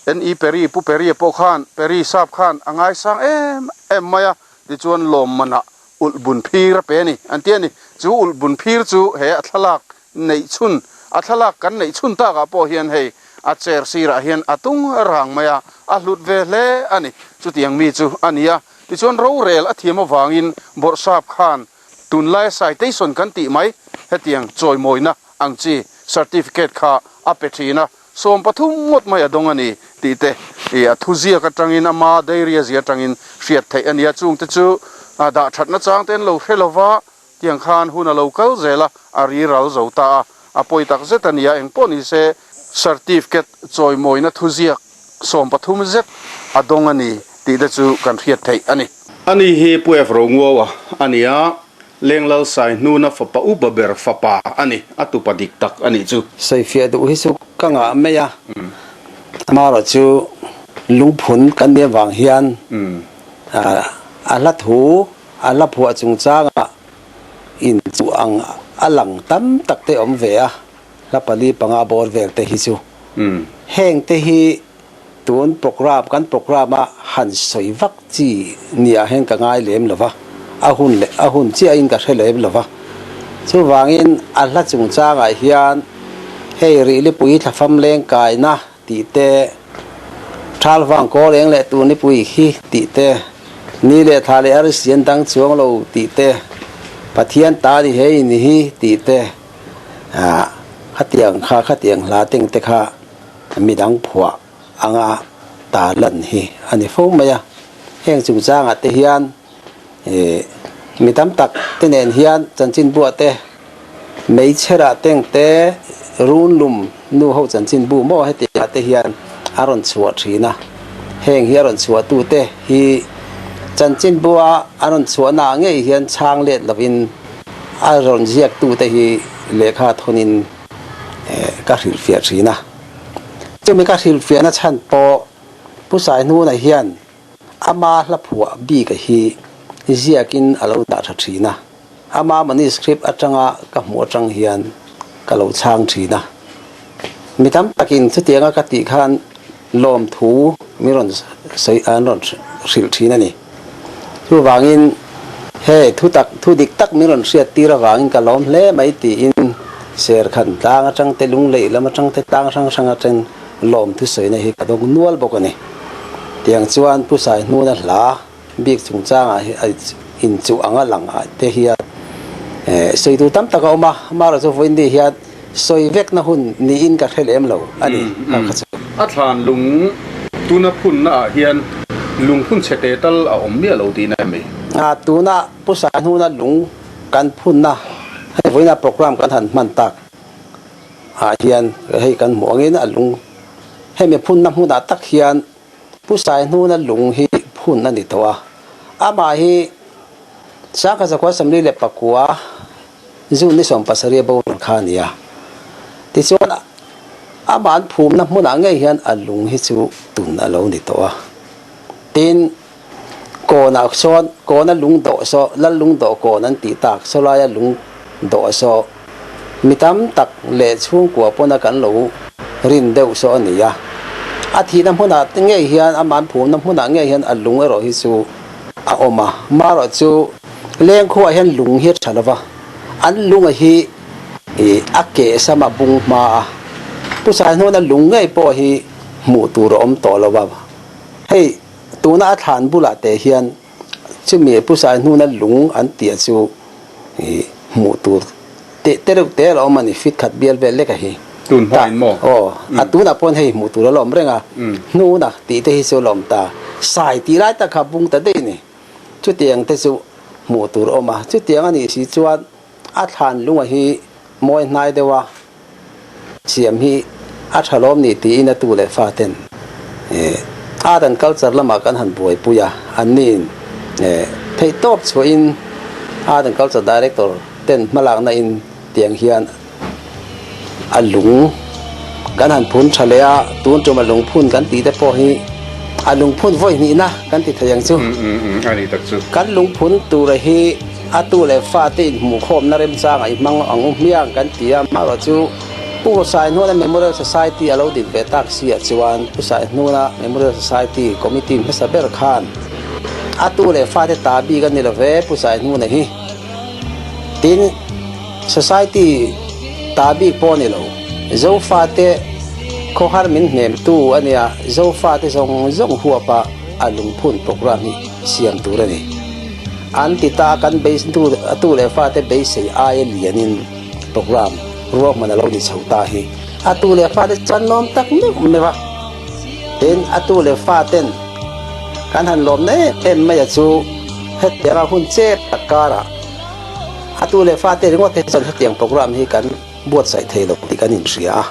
NE Perry, Pu Perry-a pawh khan Perry sap khan a ngaisang em em mai a. Tichuan lawmmanah ulh bun phir a pe a ni, an ti a ni. Chu ulh bun phir chu he a thlalak neih chhun, a thlalak kan neih chhun takah pawh hian hei a chair sirah hian a tung rang mai a, a hlut ve hle a ni. Chutiang mi chu a ni a. Tichuan rorel a thiam avangin Bawrhsap khan tunlaia citation kan tih mai hetiang chawimawina ang chi certificate kha a pe thin a. 13 ngawt mai a dawng a ni tih te ih a thuziak atangin ama diary a zia atangin hriat theih a ni a, chungte chu dah thatna chang te an lo hre lo va, Tiang khan hun a lo kal zel a, a ri ral zo ta a. A pawi tak zet a nia, engpawh ni se certificate chawimawina thuziak 13 zet a dawng a ni tih te chu kan hriat theih a ni. Ani hi Pu F. Ronguaua a ni a, Lenglal Saihnuna fapa upa ber fapa a ni, a tupa dik tak a nih chu.
Sawifiah duh hi chu ka ngah mai a, amaherawh chu lungphun kan nih avang hian a hla thu a hla phuah chungchangah inchuh ang a lang tam tak te awm ve a, hla pali panga bawr vel te hi chu. Heng te hi tun program kan program a han sawi vak chi nia hian ka ngai lem lo va, a hun leh a hun chiahin ka hre lem lo va. Chuvangin a hla chungchangah hian hei Rihlipui thlafam leng kaina tih te, Thal vang kawl eng leh tur nipui khi tih te, Ni leh thla leh arsi an dang chuang lo tih te, Pathian ta ni hei ni hi tih te, ah khatiang kha khatiang hla teng te kha midang phuah anga ta lan hi a ni fo mai a. Heng chungchangah te hian ih mi tam tak te nen hian chanchinbuah te, Meichherah teng te run lum nu ho chanchinbu maw hetiangah te hian a rawn chhuah thin a, heng hi a rawn chhuah tu te hi chanchinbua a rawn chhuahna ah ngei hian chhang let lovin a rawn ziak tu te hi lehkha thawnin ka hrilhfiah thin a. Chumi ka hrilhfiahna chhan pawh Pu Saihnuna hian ama hla phuah bik a hi ziakin a lo dah tha thin a. Ama manuscript atanga ka hmuh atang hian ka lo chhang thin a. Mi tam takin chutianga ka tih khan lawmthu mi rawn sawi an rawn hrilh thin a ni. Chuvangin he thu tak thu dik tak min rawn hriat tir avangin ka lawm hle mai tiin Serkhan tlang atang te Lunglei lam atang te tlang hrang hrang atang lawmthu sawina hi ka dawng nual bawk a ni. Tiang chuan Pu Saihnuna hla Bik chungchangah hi a inchuh ang a lang ah te hian sawi tur tam tak a awm a, amaherawhchu chu vawiin ni hian sawi vekna hun niin ka hre lem lo a ni kha kha chu.
A thlan lung tuna phunna ah hian lungphun chhe te tal a awm miah lo tihna em ni?
A tuna Pu Saihnuna lung kan phunna hei vawiina program kan han hman tak ah hian hei kan hmuh angin a lung hemi phunna hmunah tak hian Pu Saihnuna lung hi phun a ni tawh a, amah hi Sangkhat Zakhua 49 June ni 70 a boral kha a ni a. Tichuan amah an phumna hmunah ngei hian a lung hi chu tun a lo ni tawh a. Tin, kawnah sawn kawna lung dawh saw, lal lung dawh kawn an tih tak saw laia lung dawh saw, Mi tam tak leh chhungkua pawna kan lo rin deuh saw a ni a. A thihna hmunah te ngei hian, amah an phumna hmunah ngei hian a lung erawh hi chu a awm a. Marawh chu lengkhuaah hian lung hi a tha lo va, an lunga hi ih a keh sam a bung hma a. Pu Saihnuna lung ngei pawh hi hmuh tur a awm tawh lo va. Hei tuna a thlan bulah te hian chumi Pu Saihnuna lung an tih chu ih hmuh tur teh te reuh te a lo awm a ni, fit khat bial vel lek a hi.
Tun hma in maw?
Aw, a tunah pawn hei hmuh tur a lo awm reng a, hnuna tih te hi chu a lo awm ta, sai tih lai tak kha bung ta daih a ni. Chutiang te chu hmuh tur a awm a, chutiang a nih si chuan a thlan lunga hi mawi hnai deuh a siam hi a tha lawm ni tiin a tu leh fa ten art and culture lamah kan han buaipui a, anniin theihtawp chhuahin art and culture director ten hmalakna in tiang hian a lung kan han phun tha leh a, tun tum a lungphun kan tih te pawh hi a lungphun vawi hnihna kan ti thei ang chu. Kan lungphun tura hi a tu leh fa te inhmuhkhawmna remchangah i hmang ang u hmiang kan ti a, amaherawh chu Pu Saihnuna Memorial Society a lo din ve tak si ah chuan Pu Saihnuna Memorial Society Committee hmasa ber khan a tu leh fa te ta bik a ni lo ve Pu Saihnuna hi. Tin, Society ta bik pawh a ni lo. Zofate khawhar min hnemtu a nia, Zofate zawng zawng huapa a lungphun program hi siam tur a ni. An ti ta kan beistu atu leh fate beisei aia lianin program ruahman a lo ni chho ta hi. A tu leh fate chuan lawm tak meuh meuh a. Tin, a tu leh faten kan han lawm na em em mai a chu hetianga hun chep tak karah. A tu leh fate ringawt hi chuan hetiang programme hi kan buatsaih thei lo tih kan inhria a.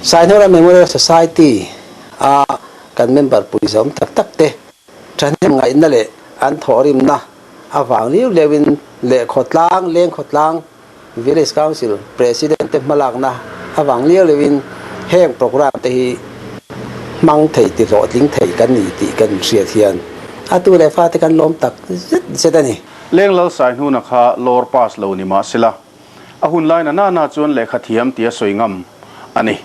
Sainora Memorial Society a kan member pui zawm tak tak te thahnem ngaihna leh an thawhrimna avang liu leuhin leh khawtlang, leng khawtlang, Village Council President te hmalakna avang liau leuhin heng programme te hi hmang thei ti hlawhtling thei kan ni tih kan hriat hian a tu leh fate kan lawm tak zet zet a ni.
Leng Lalsai hnuna kha lawr pass lo ni mah sela, a hun lai na nana chuan lehkha thiam tia sawi ngam a ni.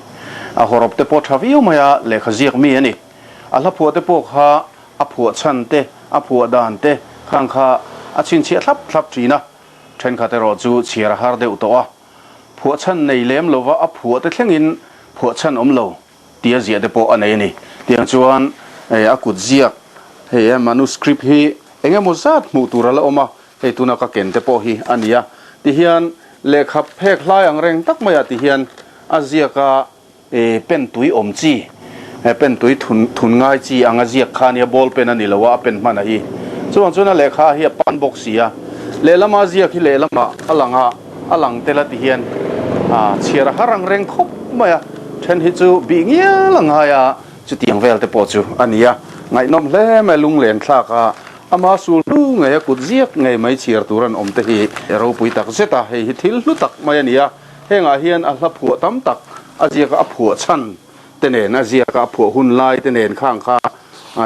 A hawrawp te pawh tha viau mai a, lehkha ziak mi a ni. A hla phuah te pawh kha a phuah chhan te, a phuah dan te khang kha a chhinchhiah thlap thlap thin a. Thenkhat erawh chu chhiar a har deuh tawh a, phuahchhan nei lem lova a phuah te thlengin phuahchhan awm lo tia ziah te pawh a nei a ni. Tiang chuan a kut ziak hei manuscript hi eng emaw zat hmuh tur a la awm a, hei tuna ka ken te pawh hi a ni a. Tihian lehkha phek hlai ang reng tak maiah tihian a ziak a. Pen tui awm chi, pen tui thun thun ngai chi anga ziak kha ania, ball pen a ni lo a, a pen hman a hi. Chuvang chuan a lehkha hi a pan bawk si a, lehlama ziak hi lehlamah a lang a, a lang tel a ti hian a chhiar a har ang reng khawp mai a, then hi chu bih ngial a ngai a, chutiang vel te pawh chu a ni a, ngaihnawm hle mai lunglen thlak a, ama sul hnu ngei a kut ziak ngei mai chhiar tur an awm te hi ropui tak zet a, hei hi thil hlu tak mai a ni a. Hengah hian a hla phuah tam tak a ziaka a phuah chhan te nen, a ziaka a phuah hun lai te nen khang kha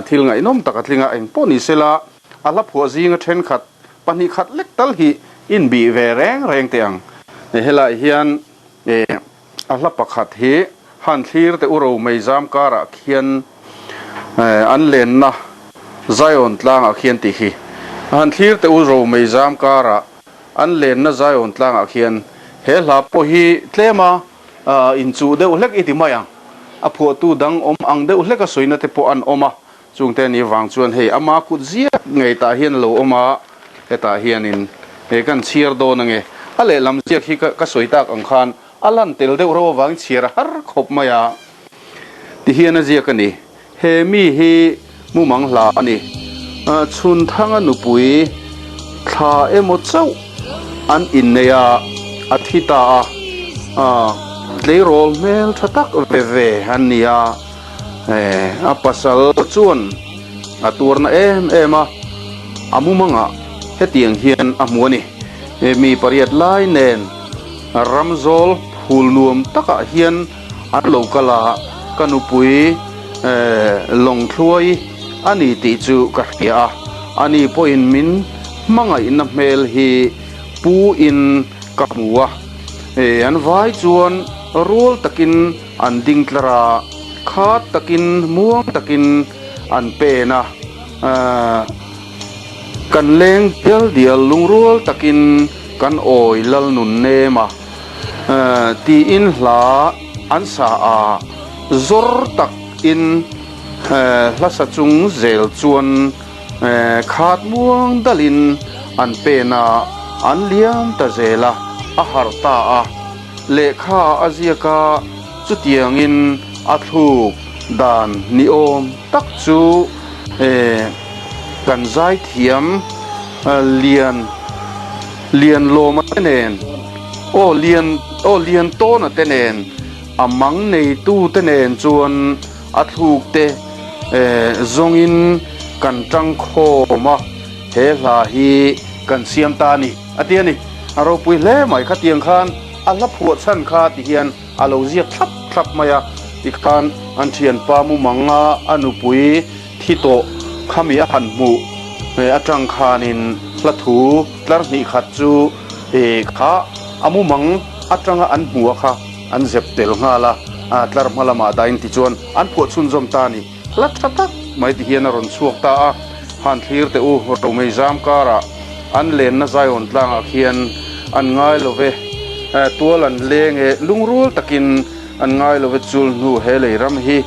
thil ngaihnawm tak a tling a, eng pawh ni sela a hla phuah zinga thenkhat pahnih khat lek tal hi inbih ve reng reng teh ang. Helai hian a hla pakhat hi han thlir teh u Romei zam karah khian an lenna Zion tlangah khian tih hi han thlir teh u Romei zam karah An lenna Zion tlangah khian he hla pawh hi tlema inchuh deuh hlek i ti mai ang. A phuahtu dang awm ang deuh hleka sawina te pawh an awm a, chungte ni vang chuan hei ama kut ziak ngei tah hian a lo awm a, hetah hianin he kan chhiar dawn ange. A lehlam ziak hi ka sawi tak ang khan a lan tel deuh reuh avangin chhiar a har khawp mai a, tihian a ziak a ni. He mi hi mumang hla a ni. Chhunthanga nupui thla emaw chauh an innei a, a thi ta a. Tleirawl hmel tha tak ve ve an ni a, a pasal chuan a tuarna em em a, a mumangah hetiang hian a hmu a ni. Mi pariat lai nen ramzawl phul nuam takah hian An lo kal a, ka nupui Lawngthluai a ni tih chu ka hria a, ani pawhin min hmangaihna hmel hi pu in ka hmu a, an vai chuan rual takin an ding tlar a, khat takin muang takin an pen a, kan leng dial dial lungrual takin kan awi lal nun nem a. Tiin hla an sa a, zawr tak in hla sa chung zel chuan khat muang dal in an pen a, an liam ta zel a, a harh ta a, lehkha a ziak a, chutiang in a thluk dan ni awm tak chu kan zaithiam lian Lian lawma te nen, aw lian, aw lian tawna te nen, a mang neitu te nen chuan a thluk te zawngin kan tang khawm a, he hla hi kan siam ta a ni, a ti a ni. A ropui hle mai, khatiang khan a hla phuah chhan kha ti hian a lo ziak thlap thlap mai a, tikhan an thianpa mumanga a nupui Thi tawh khami a han hmuh atang khanin hla thu tlar hnih khat chu kha a mumang atanga an hmuh a kha an zep tel nghal a, tlar hma lamah dahin tichuan an phuah chhunzawm ta a ni. Hla tha tak mai ti hian a rawn chhuak ta a, han thlir teh u, Romei zam karah an lenna Zion tlangah khian an ngai lo ve, tual an leng e, lungrual takin an ngai lo ve chul hnu he lei ram hi.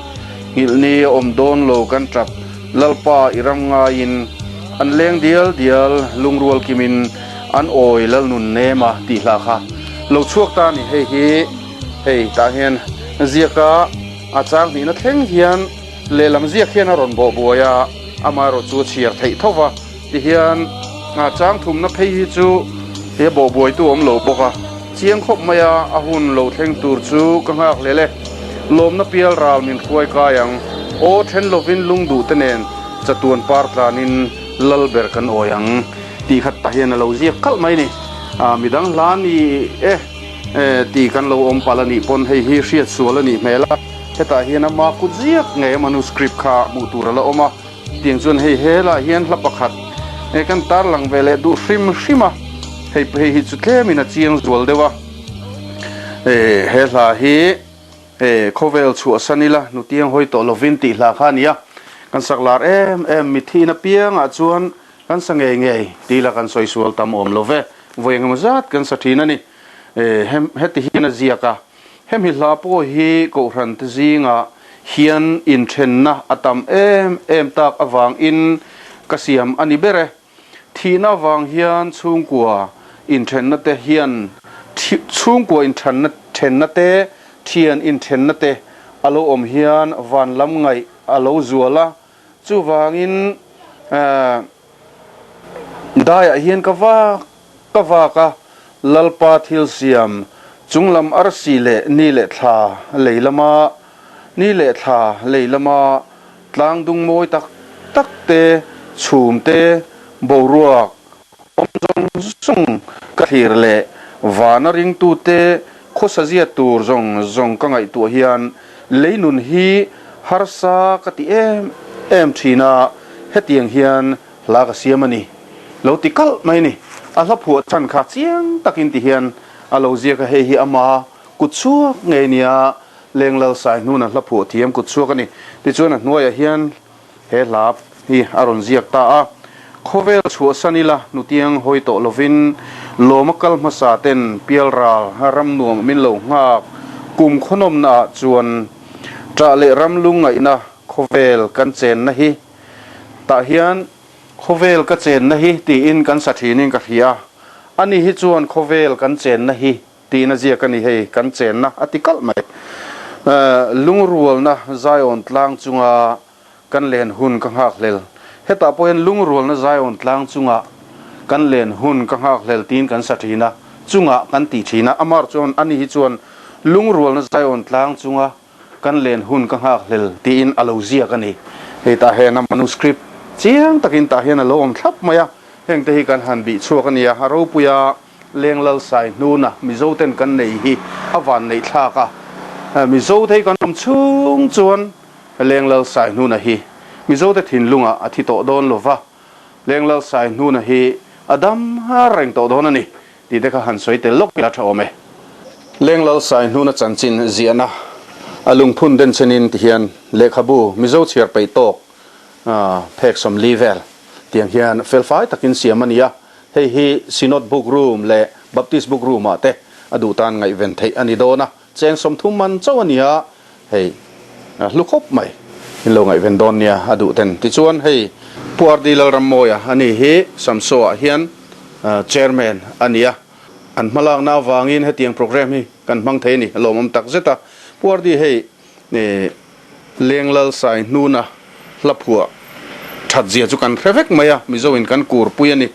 Nghilhni a awm dawn lo kan tap Lalpa i ram ngaiin an leng dial dial lungrual kimin an awi Lalnun nem a tih hlah kha lo chhuak ta ni hei hi hei tah hian ziak a a chang hnihna thleng hian lehlam ziak hian a rawn bawh buai a amaherawh chu a chhiar theih tho va ti hian a chang thumna phei hi chu. He a bawhbuaitu a awm lo bawk a, chiang khawp mai a, a hun lo thleng tur chu ka nghak hlel e. Lawmna pial ral min hruai kai ang. Aw then lovin lungduh te nen chatuan par tlanin lal ber kan awi ang tih khat tah hian a lo ziak kalh mai ni. A midang hla ni e tih kan lo awm palh a nih pawn hei hi hriat sual a nih hmel a, hetah hian ama kut ziak ngei a manuscript kha hmuh tur a la awm a. Tiang chuan hei helah hian hla pakhat eh kan tarlang ve leh duh hrim hrim a, hei hei hi chu tlemin a chiang zual deuh a, eh he hla hi eh khawvel chhuahsan ila nutiang hawi tawh lovin tih hla kha a ni a, kan sak lar em em mithiin apiangah chuan kan sa ngei ngei tih ila kan sawi sual tam awm lo ve, vawi engemaw zat kan sa thin a ni, eh heti hian a ziak a. Hemi hla pawh hi Kohhran te zingah hian inthenna a tam em em tak avangin ka siam a ni ber e. Thihna avang hian chhungkua inthenna te hian chhungkua inthanna thenna te, thian inthenna te a lo awm hian van lam ngaih a lo zual a, chuvangin daiah hian ka vak Ka vak a, Lalpa thil siam, chunglam arsi leh ni leh thla lei lama, ni leh thla lei lama tlang dung mawi tak tak te, chhum te, boruak awm zawng zawng ka thlir leh vana ringtute khawsa zia tur zawng zawng ka ngaihtuah hian lei nun hi harsa ka ti em em thin a, hetiang hian Hla ka siam a ni. Lo ti kalh mai a ni. A hla phuah chhan kha chiang takin ti hian a lo ziak a, hei hi ama kut chhuak ngei nia Leng Lal Sai hnuna hla phuah thiam kut chhuak a ni. Tichuan a hnuaiah hian he hla hi a rawn ziak ta a, Khawvel chhuahsan ila nutiang hawi tawh lovin lawma kal hmasa ten pialral ram nuam min lo nghak kum khawnawmna ah chuan ṭah leh ram lungngaihna khawvel kan chenna hi Tah hian khawvel ka chenna hi tiin kan sa thinin ka hria. Ani hi chuan khawvel kan chenna hi tiin a ziak a ni hei, kan chenna a ti kalh mai. Lungrualna Zion tlang chunga kan len hun ka nghak hlel. Hetah pawh hian lungrualna Zion tlang chunga kan len hun ka nghak hlel tiin kan sa thin a, chungah kan ti thin a. Amar chuan ani hi chuan lungrualna Zion tlang chunga Kan len hun ka nghak hlel tiin a lo ziak a ni. Hei tah hian a manuscript chiang takin tah hian a lo awm thlap mai a, heng te hi kan han bih chhuak a nia. A ropuia leng lal sai hnuna Mizo ten kan nei hi a van neih thlak a, Mizo te hi kan awm chhung chuan leng lal sai hnuna hi Mizo te thinlungah a thi tawh dawn lova, leng lal sai hnuna hi a dam reng tawh dawn a ni. Tih te kha han sawi tel lawk ila tha awm e. Lenglal Sai hnuna chanchin ziahna a lungphun den chenin ti hian lehkhabu Mizo chhiar peih tawk phek 40 vel tiang hian felfai takin siam a ni a. Hei hi Synod Book Room leh Baptist Book Room ah te a duh tan ngaihven theih a ni dawn a. Cheng 30 man chauh a ni a, hei hlu khawp mai in lo ngaihven dawn nia a duh ten. Tichuan hei Pu RD Lalrammawia a ni hi Samso ah hian Chairman a ni a, an hmalakna avangin hetiang programme hi kan hmang thei a ni, a lawmawm tak zet a. Pu RD hei Lenglal Sai hnuna hla phuah that zia chu kan hre vek mai a, Mizo in kan kur pui a ni.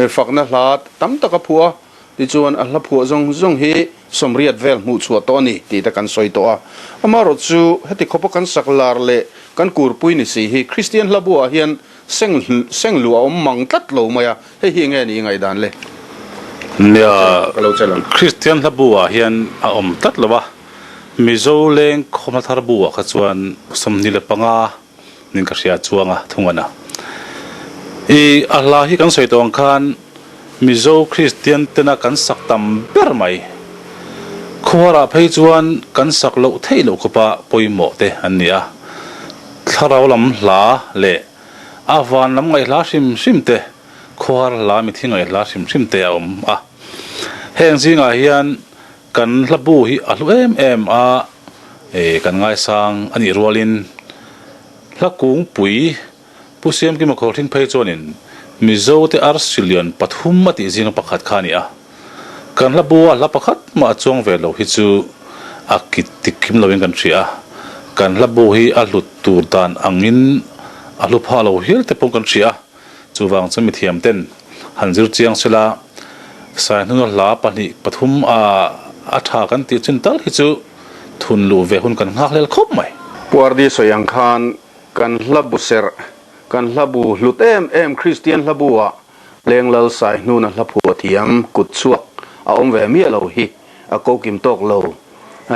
Fakna hla tam tak a phuah a, tichuan a hla phuah zawng zawng hi 80 vel hmuh chhuah tawh a ni tih te kan sawi tawh a. Amaherawh chu heti khawpa kan sak lar leh kan kurpui ni si hi Kristian hla buah hian seng seng luh a awm mang tlat lo mai a, hei hi enge ni i ngaihdan le?
Nia,
Ka lo chel ang.
Kristian hla buah hian a awm tlat lo a, Mizo leng khawmhla thar buah kha chuan 25 nin ka hria chuang a thung a na. I a hla hi kan sawi tawh ang khan Mizo Kristian tena kan sak tam ber mai. Khuarah phei chuan kan sak loh theih loh khawpa pawimawh te an ni a. Thlarau lam hla leh a van lam ngaih hla hrim hrim te, khuar hla mithi ngaih hla hrim hrim te a awm a. Heng zingah hian kan hla bu hi a hlu em em a, kan ngaisang a nih rualin hla kungpui Pu Siamkima Khawlhring phei chuanin Mizo te arsi lian pathum a tih zinga pakhat kha a ni a. Kan hla bu a hla pakhat mah a chuang ve lo hi chu a kit tik kim loin kan hria a. Kan hla bu hi a hlut tur dan angin a hlu phah lo hial te pawh kan hria a. Chuvang chu mithiam ten han zir chiang sela. Saihnuna hla pahnih pathum a a tha kan tih chin tal hi chu thun luh ve hun kan nghak hlel khawp mai.
Pu RD sawi ang khan kan hla bu serh, kan hla bu hlut em em Kristian hla bu ah Lenglal Saihnuna hla phuah thiam kut chhuak a awm ve miah lo hi a ko kim tawk lo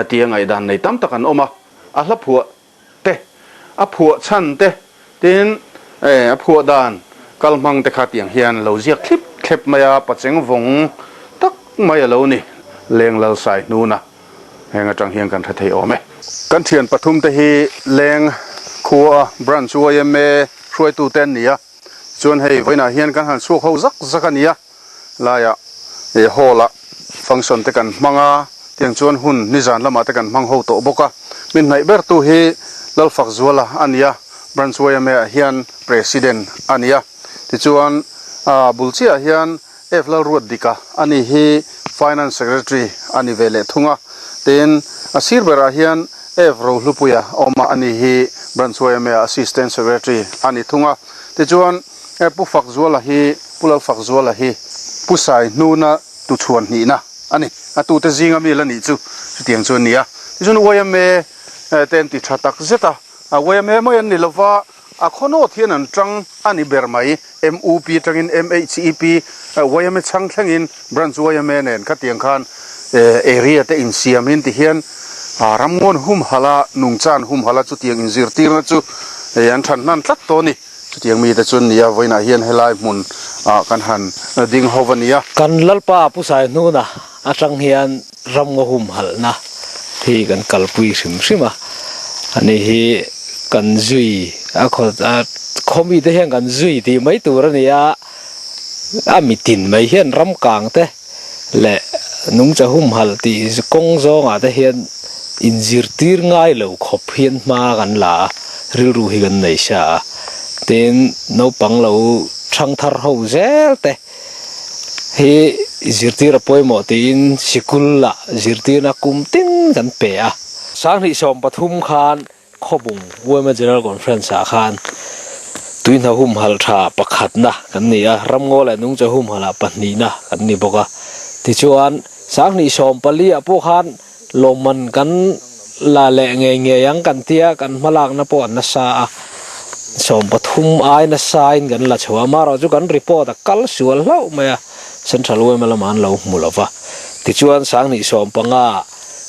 tia ngaihdan nei tam tak an awm a, a hla phuah te, a phuah chhan te, tin a phuah dan kal hmang te kha tiang hian lo ziak thlip thlep mai a, pacheng vawng tak mai a lo ni, Leng Lal Sai hnuna heng atang hian kan hre thei awm e. Kan thian pathum te hi Leng khua Branch yma hruaitu te an ni a, chuan hei vawiinah hian kan han chhuak ho zak zak a ni a, laiah eh hall ah function te kan hmang a, tiang chuan hun nizan lamah te kan hmang ho tawh bawk a, min hnaih ber tu hi Lalfakzuala a ni a, Branch yma ah hian President a ni a, tichuan ah bul chiah ah hian F Lalruatdika a ni hi Finance Secretary a ni ve leh thung a, tin a sir berah hian F Rohlupuia awm a, a ni hi Branch yma ah Assistant Secretary a ni thung a, tichuan Pu Fakzuala hi Pu Lalfakzuala hi Pu Saihnuna tuchhuan hnihna a ni. A tute zinga mi la nih chu chutiang chu a ni a. Tichuan yma te an ti tha tak zet a, yma mai an ni lova, a khawnawt hian an tang a ni ber mai. MUP atangin MHEP, yma chhang thlengin Branch yma nen khatiang khan area te insiamin tihian ramngawn humhalh a, nungchan humhalh a chutiang inzirtirna chu an than hnan tlat tawh a ni. Chutiang mite chu an ni a, vawiinah hian helai hmun ah kan han ding ho a ni a.
Kan Lalpa Pu Saihnuna atang hian ramngaw humhalhna hi kan kalpui hrim hrim a, ani hi kan zui a khaw a khaw mite hian kan zui tih mai tur a ni a, a mitin mai hian ram kang te leh nungcha humhalh tih kawng zawngah te hian inzirtir ngai lo khawp hian hma kan la a, rilru hi kan nei sa a, tin naupang lo thang thar ho zel te hi zirtir a pawimawh tiin sikul lah zirtirna kum tin kan pe a. 2013 khan Khawbung yma General Conference ah khan tuihna humhalh tha pakhatna kan ni a, ramngaw leh nungchaw humhalh ah pahnihna kan ni bawk a. Tichuan, 2014 ah pawh khan lawmman kan la leh ngei ngei ang kan tia, kan hmalakna pawh a nasa a, 13 ai nasa in kan la chho a, amaherawhchu chu kan report a kal sual hlauh mai a, Central yma lamah an lo hmu lo va. Tichuan, 2015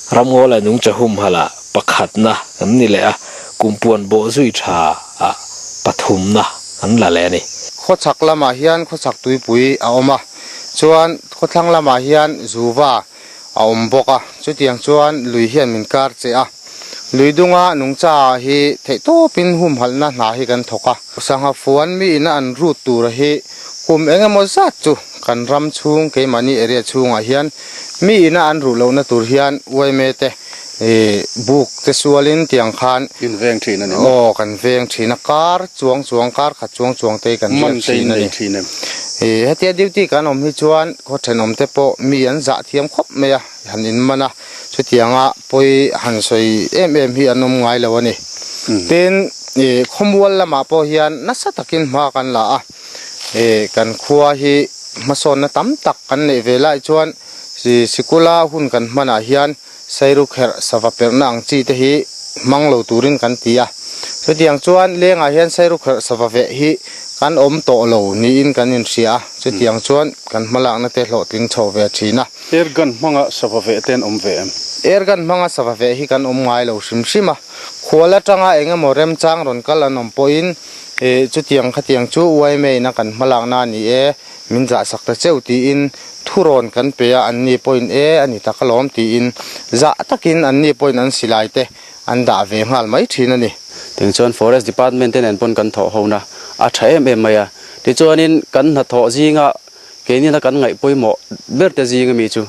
Ramngaw leh nungcha humhalh ah pakhatna kan ni leh a, kumpuan bawh zui tha ah pathumna kan la leh a ni.
Khawchhak lamah hian khawchhak tuipui a awm a, chuan khawthlang lamah hian zuva a awm bawk a, chutiang chuan lui hian min kar che a. Lui dunga nungcha ah hi theihtawpin humhalhna hna hi kan thawk a. Sangha fuan mi ina an rut tura hi kum eng emaw zat chu kan ram chhung keimahni area chhungah hian mi ina an ruh lohna tur hian yma te ih buk te sualin tiang khan
In veng thin a ni maw?
Aw kan veng thin a, kar chuang chuang kar khat chuang chuang te hi kan
Man
riak
te
thin
in
a
nei
ni.
thin em?
Ih hetia duty kan awm hi chuan khaw thenawm te pawh mi an zah thiam khawp mai a, han in man a, chutianga pawi han sawi em em hi an awm ngai lo a ni. Tin, ih khawmual lamah pawh hian nasa takin hma kan la a, ih kan khua hi hmasawnna tam tak kan neih ve lai chuan ih sikula hun kan hmanah hian sairukherh sava perhna ang chi te hi hmang lo turin kan ti a. Chutiang chuan lengah hian sairukherh sava veh hi kan awm tawh lo niin kan inhria a, chutiang chuan kan hmalakna te hlawhtling chho ve thin a.
Air gun hmanga sava veh te an awm ve em?
Air gun hmanga sava veh hi kan awm ngai lo hrim hrim a. Khual atanga eng emaw remchang rawn kal an awm pawhin eh chutiang khatiang chu yma ina kan hmalakna a ni e, min zahsak ta cheu tiin thurawn kan pe a, anni pawhin e a ni tak alawm tiin zah takin anni pawhin an silai te an dah ve nghal mai thin a ni.
Tiang chuan Forest Department te nen pawn kan thawh hona a tha em em mai a. Tichuanin kan hnathawh zinga Keiniana kan ngaih pawimawh ber te zing ami chu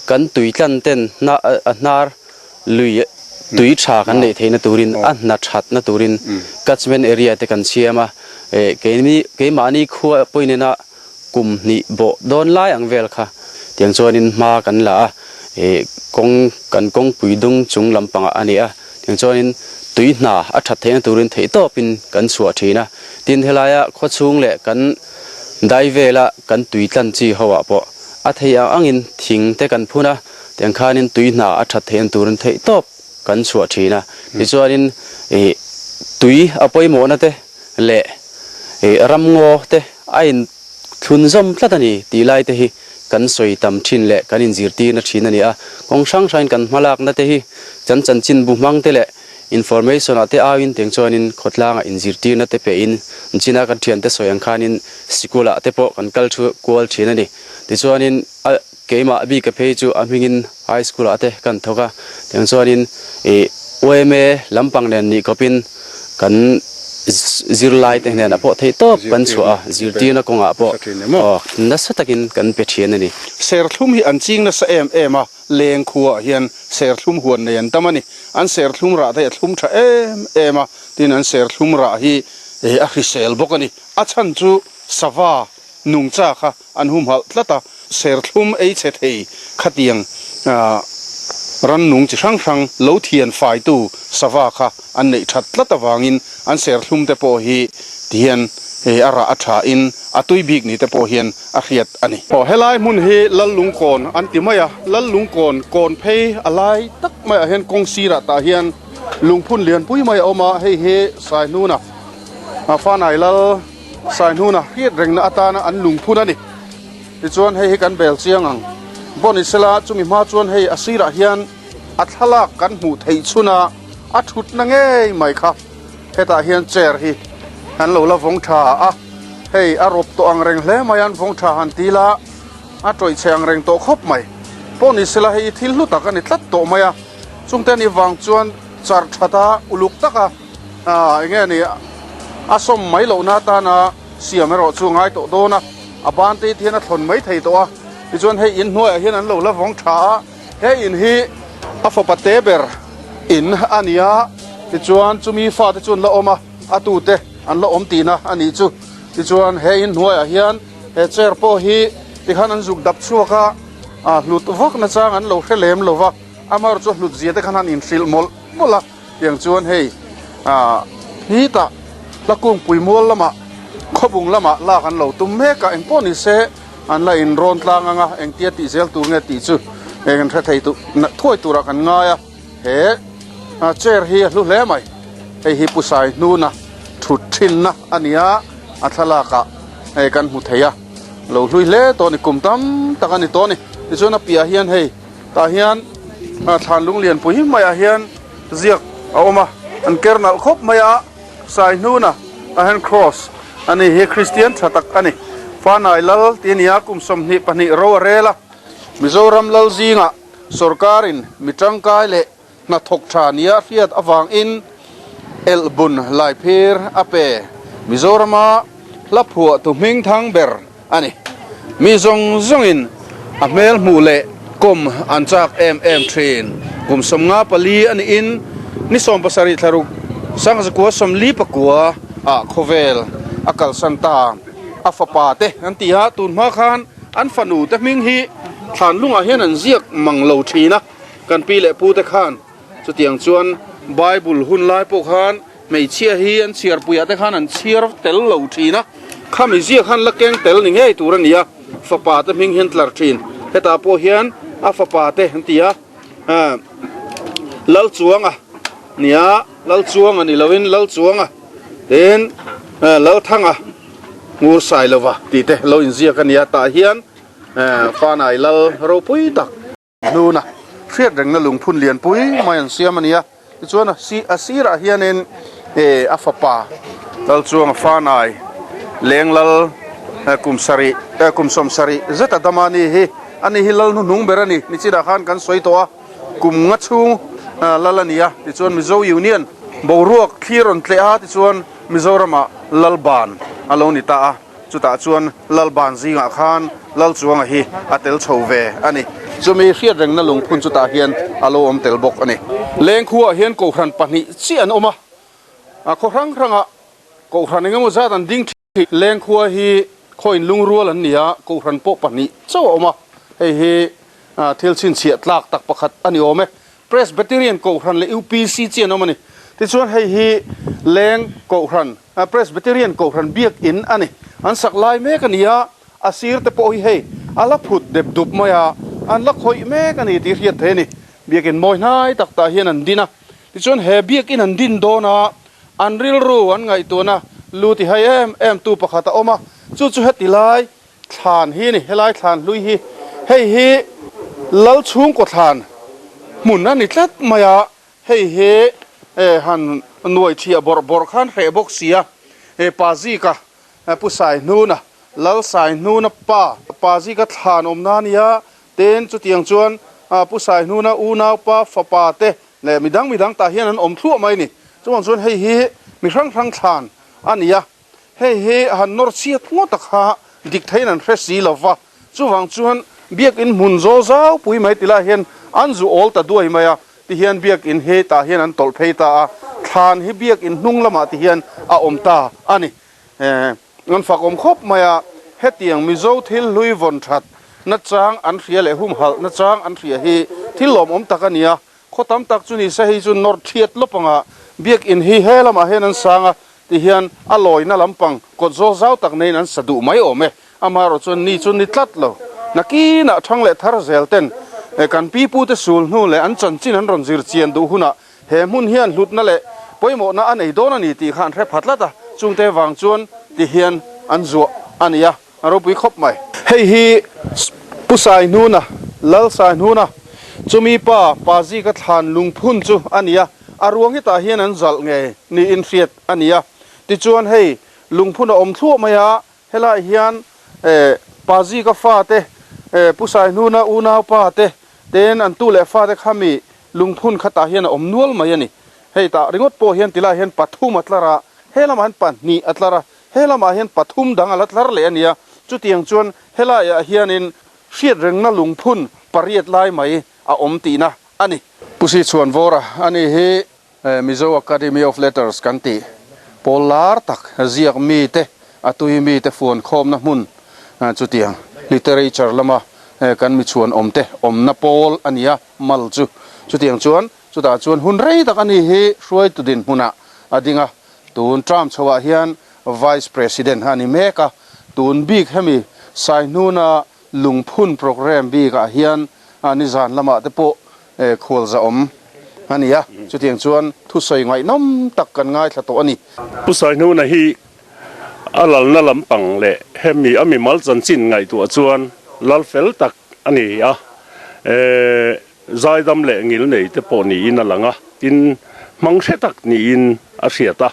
kan tui tlan ten hna a hnar lui tui tha kan neih theihna turin a hna thatna turin catchment area te kan siam a, eh keini keimahni khua pawinena kum hnih bawh dawn lai ang vel kha tiang chuanin hma kan la a, eh kawng kan kawngpui dung chung lampangah a ni a, tiang chuanin tui hna a that theihna turin theihtawpin kan chhuah thin a, tin helaia khawchhung leh kan Dai vela kan tui tlan chi ho ah pawh A theih ang angin thing te kan phun a, tiang khanin tui hna a that theihna turin theih tawp kan chhuah thin a. Tichuanin ih tui a pawimawhna te leh ih ramngaw te a in thlunzawm tlat a ni tih lai te hi kan sawi tam thin leh kan inzirtirna thin a ni a. Kawng hrang hrangin kan hmalakna te hi kan chanchinbu hmang te leh Information ah te auin tiang chuanin khawtlangah inzirtirna te pehin china kan thiante sawi ang khanin sikul ah te pawh kan kal thu kual thin a ni. Tichuanin a keimah bik a phei chu a hmingin high school ah te kan thawk a, tiang chuanin ih yma lampang nen nih khawpin kan zirlai te hnenah pawh theih tawp kan chhuah a, zirtirna kawngah pawh aw nasa takin kan pe thin a ni.
Serthlum hi an ching nasa em em a, Leng khuaah hian serthlum huan nei an tam a ni. An serthlum rah te hi a thlum tha em em a, tin an serthlum rah hi a hrisel bawk a ni. A chhan chu sava nungcha kha an humhalh tlat a, serthlum ei chhe thei khatiang rannung chi hrang hrang lo thian faitu sava kha an neih that tlat avangin an serthlum te pawh hi tihian a rah a tha in a tui bik ni te pawh hian a hriat a ni. Aw helai hmun hi Lallungkawn an ti mai a, Lallungkawn kawn phei a lai tak maiah hian kawng sirah tah hian lungphun lianpui mai a awm a, hei hi Saihnuna Fanai Lal Saihnuna hriat rengna atana an lungphun a ni. Tichuan hei hi kan bel chiang ang Bonisela chumi hma chuan hei a sirah hian a thlalak kan hmuh theih chhun a, a thutna ngei mai kha hetah hian chair hi an lo la vawng tha a, hei a rawp tawh ang reng hle mai a, an vawng tha han ti ila a tawih chhe ang reng tawh khawp mai. Pawh ni sela hei thil hlu tak a ni tlat tawh mai a, chungte anih vang chuan char that a uluk tak a, aah eng nge ni a sawm mai lohna atana siam erawh chu a ngai tawh dawn a, a ban te hian a thlawn mai thei tawh a, tichuan hei inhnuaiah hian an lo la vawng tha a. He in hi a fapa te ber in a ni a, tichuan chumi fate chu an la awm a, a tute an la awm tihna a nih chu. Tichuan he in hnuaiah hian he chair pawh hi tikhan an zuk dap chhuak a, a hlut vak nachang an lo hre lem lo va, amaherawhchu chu a hlut zia te khan han inhrilh mawlh mawlh a, tiang chuan hei ah hetah Hlakungpui mual lamah khawbung lamah lak an lo tum mek a, engpawh ni se. An la in rawn tlang ang a, engtia tih zel tur nge tih chu kan hre thei thuai turah kan ngai a, he chair hi a hlu hle mai, hei hi Pu Saihnuna thut thinna a ni a, a thlalakah hei kan hmu thei a, lo hlui hle tawh a ni, kum tam tak a ni tawh a ni, tichuan a piahah hian hei tah hian thlan lung lianpui maiah hian ziak a awm a, an ker nalh khawp mai a. Saihnuna a hian Cross a ni hi Kristian tha tak a ni. Fanai Lal tih a ni a, kum 22 ro a rel a. Mizoram Lal zingah sawrkarin mi tangkai leh hnathawk tha nia hriat avangin Elhbun Laiphir a pe. Mizorama hla phuahtu hming thang ber a ni. Mi zawng zawngin a hmel hmuh leh kawm an chak em em thin. Kum 54 a niin ni 70 thlaruk sangzakua 44 ah khawvel a kalsan ta. A fapa te an ti a, tun hma khan an fanu te hming hi thlanlungah hian an ziak mang lo thin a, kan pi leh pu te khan chutiang chuan Bible hun lai pawh khan Hmeichhia hi an chhiarpuiah te khan an chhiar tel lo thin a, khami ziak khan la keng tel ni ngei tur a ni a, fapa te hming hian tlar thin. Hetah pawh hian a fapa te an ti a, Lalchuanga nia, Lalchuanga ni loin Lalchuanga tin Lalthanga Ngursailova tih te lo inziak a ni a, tah hian Fanai Lal ropui tak. Hnuna hriat rengna lungphun lianpui mai an siam a ni a, tichuan a sirah hianin a fapa Lalchuanga Fanai leng lal kum sarih kum 70 zet a dam a ni hi, ani hi lal hnuhnung ber a ni, nichinah khan kan sawi tawh a, kum nga chhung lal a ni a, tichuan Mizo Union boruak thlir rawn tleh a, tichuan Mizoramah Lalban a lo ni ta a. Chutah chuan Lalban zingah khan Lalchuanga hi a tel chho ve a ni. Chumi hriat rengna lungphun chutah hian a lo awm tel bawk a ni. Lengkhuaah hian kohhran pahnih chiah an awm a, a khaw hrang hrangah kohhran engemaw zat an ding thin. Lengkhua hi khaw inlungrual an ni a, kohhran pawh pahnih chauh a awm a, hei hi thil chhinchhiah tlak tak pakhat a ni awm e. Presbyterian kohhran leh UPC chiah an awm a ni. Tichuan hei hi Leng kohhran Presbyterian Kohhran Biakin a ni. An sak lai mek a ni a, a sir te pawh hi hei
a la phut dep dup mai a, an la khawih mek a ni tih hriat theih a ni. Biakin mawi hnai tak tah hian an din a, tichuan he biakin an din dawn a, an rilru an ngaihtuahna lu ti hai em em tu pakhat a awm a, chu chu heti lai thlan hi a ni, helai thlan hlui hi hei hi Lal chhungkaw thlan hmun a ni tlat mai a, hei hi han nuai thiah bawrh bawrh khan hreh bawk si a, pa Zika Pu Saihnuna, Lal Saihnuna pa, pa Zika thlan awmna a nia, tin chutiang chuan Pu Saihnuna unaupa fapa te leh midang midang tah hian an awm thluah mai a ni. Chuvang chuan hei hi mi hrang hrang thlan a ni a, hei hi han nawr chhiat ngawt a kha dik theiin an hre si lo va, chuvang chuan biakin hmun zawl zau pui mai ti lai hian an zu awl ta duai mai a, tihian biakin hi tah hian an tawlh phei ta a, thlan hi biakin hnung lamah tihian a awm ta a ni. An fak awm khawp mai a, hetiang Mizo thil hlui vawn that nachang an hria leh humhalh nachang an hria hi thil lawmawm tak a ni a, khaw tam tak chu ni se hei chu nawrh thiat lawp anga biakin hi he lamah hian an sang a tihian a lawina lampang kawt zawl zau tak neiin an sa duh mai awm e, amaherawh chuan ni chu ni tlat lo. Nakinah thang leh thar zel ten kan pipute sul hnu leh an chanchin an rawn zir chian duh hunah He hmun hian hlutna leh pawimawhna a nei dawn a ni tih kha an hre pha tlat a, chungte vang chuan ti hian an zuah a ni a, a ropui khawp mai. Hei hi Pu Saihnuna, Lal Saihnuna, chumi pa, Pa Zika thlan lungphun chu a ni a, a ruang hi tah hian an zalh nge niin hriat a ni a. Tichuan hei lungphun a awm thluah mai a, helaiah hian Pa Zika fate, Pu Saihnuna unaupa te, ten an tu leh fate kha mi Lungphun khatah hian a awm nual mai a ni. Hei tah ringawt pawh hian tilaiah hian pathum a tlar a, he lamah hian pahnih a tlar a, he lamah hian pathum dang a la tlar leh a nia. Chutiang chuan helaiah hianin hriatrengna lungphun pariat lai mai a awm tihna a ni. Pu Si Chhuanvawra a ni hi Mizo Academy of Letters kan tih pawl lar tak ziak mite a tui mite fuan khawmna hmun chutiang literature lama kan mi chhuan awmte awmna pawl a ni a. Mal chu chutiang chuan chutah chuan hun rei tak a ni hi hruaitu dinhmunah a ding a, tun term chhoah hian Vice President a ni mek a, tun bik hemi Saihnuna lungphun programme bikah hian nizan lamah te pawh khualza awm a ni a, chutiang chuan thusawi ngaihnawm tak kan ngaithla tawh a ni.
Pu Saihnuna hi a lalna lampang leh hemi a mimal chanchin ngaihtuah chuan lal fel tak a ni a, zaidam leh ngil nei te pawh niin a lang a, tin hmang hre tak niin a hriat a,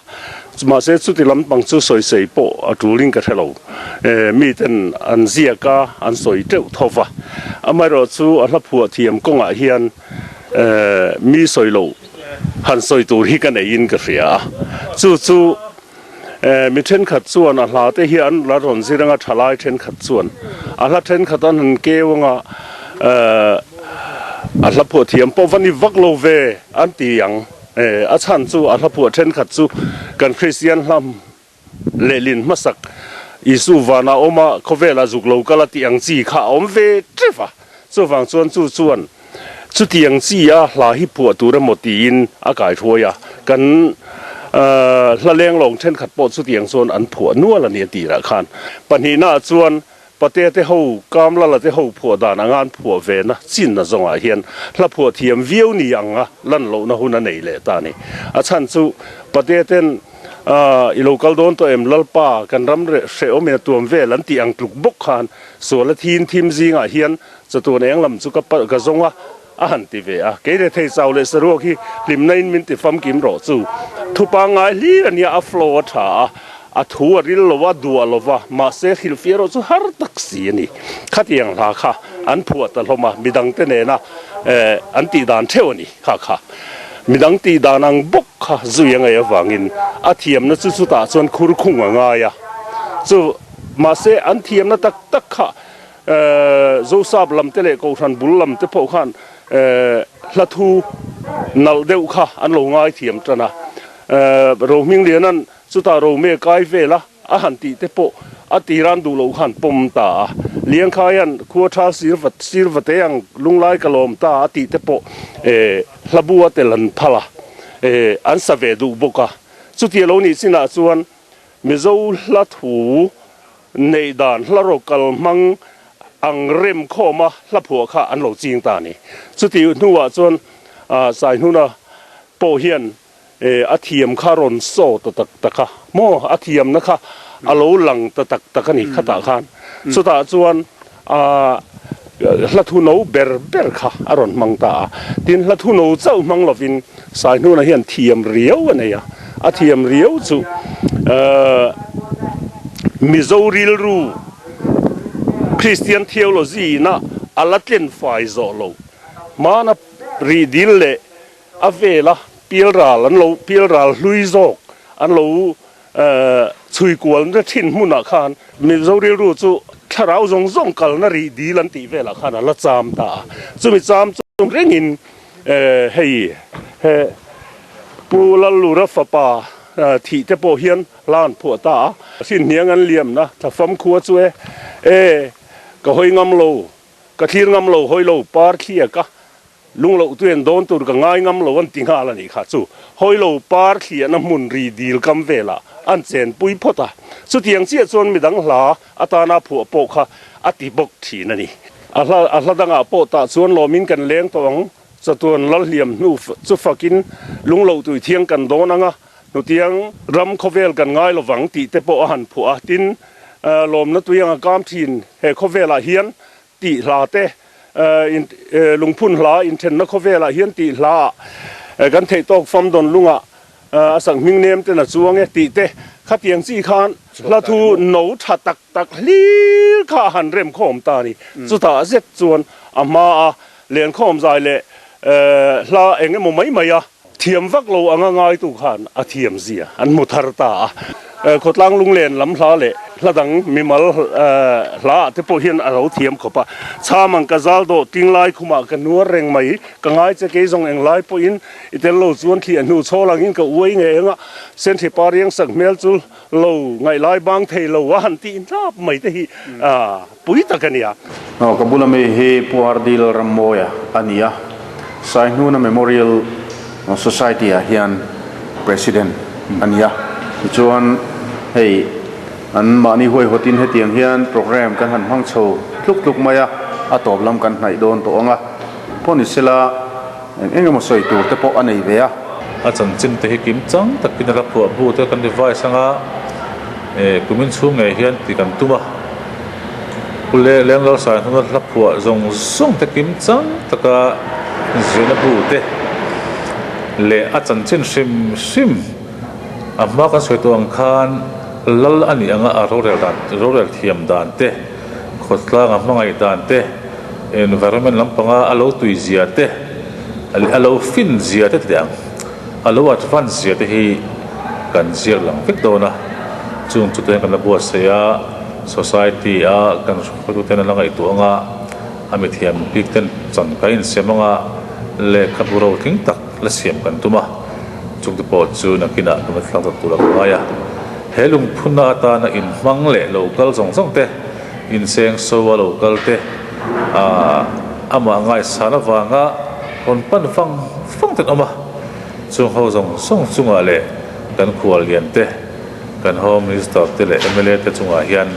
mahse chuti lampang chu sawisei pawh a tulin ka hre lo, miten an ziak a, an sawi teuh tho va, amaherawhchu a hla phuah thiam kawngah hian mi sawi loh han sawi tur hi ka neiin ka hria a, chu chu. Mi thenkhat chuan a hla te hi an la rawn zir anga thalai thenkhat chuan a hla thenkhat an han keu anga a hla phuah thiam pawh va ni vak lo ve an ti ang. A chhan chu a hla phuah thenkhat chu kan Kristian hla lehlin hmasak Isu vana awma khawvela zuk lo kal a tih ang chi kha a awm ve tep a, chuvang chuan chu chuan Chutiang chi a hla hi phuah tur emaw tiin a kaihruai a, kan hla lenglawng thenkhat pawh chutiang chuan an phuah nual a ni a tirah khan. Pahnihnaah chuan Patea te ho, Kamlala te ho phuah dan anga an phuah ve na chinna zawngah hian hla phuah thiam viau ni anga lan lohna hun a nei leh ta a ni. A chhan chu Patea ten I lo kal dawn tawh em Lalpa, kan ram hrehawmin a tuam vel an tih ang tluk bawk khan suala thin thim zingah hian Chatuan eng lam chu ka palh ka zawng a, a han ti ve a. Kei rethei chau leh saruak hi hlimna in min ti famkim rawh chu. Thu pangngai hlir a nia, a flow a tha a, a thu a ril lo a, duah lo va, mahse hrilhfiah erawh chu har tak si a ni. Khatiang hla kha an phuah ta hlawm a, midangte nena an tih dan theuh a ni kha kha. Midang tih dan ang bawk kha zui a ngaih avangin a thiamna chu chutah chuan khur khung a ngai a. Chu mahse an thiamna tak tak kha Zosap lam te leh Kohhran bul lam te pawh khan hla thu nalh deuh kha an lo ngaithiam tan a. Rohmingliana'n chutah Rome kai vel a, a han tih te pawh a tiran duh loh khan pawm ta a. Liangkhaia'n khua tha sir va te ang lunglai ka lawm ta a tih te pawh hla bu a tel an phal a, an sa ve duh bawk a. Chutia lo nih chinah chuan Mizo hla thu Neih dan hla rawk kal hmang Ang rem khawma hla phuah kha an lo ching ta a ni. Chuti hnuah chuan Saihnuna pawh hian a thiam kha rawn saw ta tak tak a, maw a thiamna kha a lo lang ta tak tak a ni khatah khan. Chutah chuan hla thu no ber ber kha a rawn hmang ta a. Tin, hla thu no chauh hmang lovin Saihnuna hian thiam riau a nei a, a thiam riau chu Mizo rilru, Kristian theology ina a la tlen fai zawh lo. Hmana rih dil leh a vela pialral an lo pialral hlui zawk an lo chhui kual na thin hmunah khan Mizo rilru chu thlarau zawng zawng kalna rih dil an tih velah khan a la cham ta a. Chumi cham chu rengin hei he Pu Lallura fapa thih te pawh hian Hla an phuah ta a. Hrin hniang an liamna thlafam khua chu e, e, ka hawi ngam lo, ka thlir ngam lo, hawi lo par thliak a, lung loh tuen dawn tur ka ngai ngam lo an ti nghal a nih kha chu. Hawi lo par thliahna hmun ri dil kam velah an chenpui phawt a. Chutiang chiah chuan midang hla atana phuah pawh kha a ti bawk thin a ni. A hla a hla dangah pawh tah chuan lawmin kan leng tawh ang, chatuan lalhliam hnu chu fakin lung loh tui thiang kan dawn ang a, Hnutiang ram khawvel kan ngai lovang tih te pawh a han phuah a, tin, lawmna tui anga kam thin he khawvelah hian tih hla te, lungphun hla inthenna khawvelah hian tih hla ah kan theih tawk fam dawn lungah a sak hming nem ten a chuang e tih te khatiang chi khan hla thu no tha tak tak hlir kha a han rem khawm ta a ni. Chutah zet chuan a hma a lenkhawm zai leh hla eng emaw mai mai a Thiam vak lo anga ngaitu khan a thiam zia an hmu thar ta a. Khawtlang lunglen lam hla leh hla dang mimal hla ah te pawh hian a lo thiam khawp a. Chham ang ka zal dawh tling lai khumah ka nuar reng mai, ka ngai che kei zawng eng lai pawhin i tel lo chuan thliah hnu chhawl angin ka uai ngei anga Senhri pa riang sak hmel chu lo ngaih lai bang thei lo a han tih hnap mai te hi pui tak a nia.
Aw ka bula mi hi Pu Ardil Rammawia a ni a, Saihnuna Memorial Society ah hian President a ni a, tichuan hei an mahni huaihawtin hetiang hian program kan han hmang chho tluk tluk mai a, a tawp lam kan hnaih dawn tawh ang a, pawh ni sela eng eng emaw sawi tur te pawh a nei ve a.
A chanchin te hi kim chang takin a la phuah bu te kan revise anga kumin chhung ngei hian ti kan tum a. Pu Lenglalsai hnuna hla phuah zawng zawng te kim chang taka zirna bu te leh a chanchin hrim hrim a hma kan sawi tawh ang khan lal a nih anga a rorel dan rorel thiam dan te, khawtlang a hmangaih dan te, environment lampanga a lo tui zia te, a lo fin zia te tih ang a lo advance zia te hi kan ziak lang vek dawn a, chung chu te hian kan la buatsaih a. Society a kan hruaituten an la ngaihtuah anga a mithiam bik ten chan kan insiam anga lehkhabu rotling tak la siam kan tum a, chungte pawh chu nakinah kan la thlak zawk tur a ka ngai a. He lungphunna atana inhmang leh lo kal zawng zawng te, inseng so a lo kal te, amah ngaihsan avanga rawn pan fang fang ten awm a, chung ho zawng zawng chungah leh kan khuallian te, Kan Home Minister te leh mla te chungah hian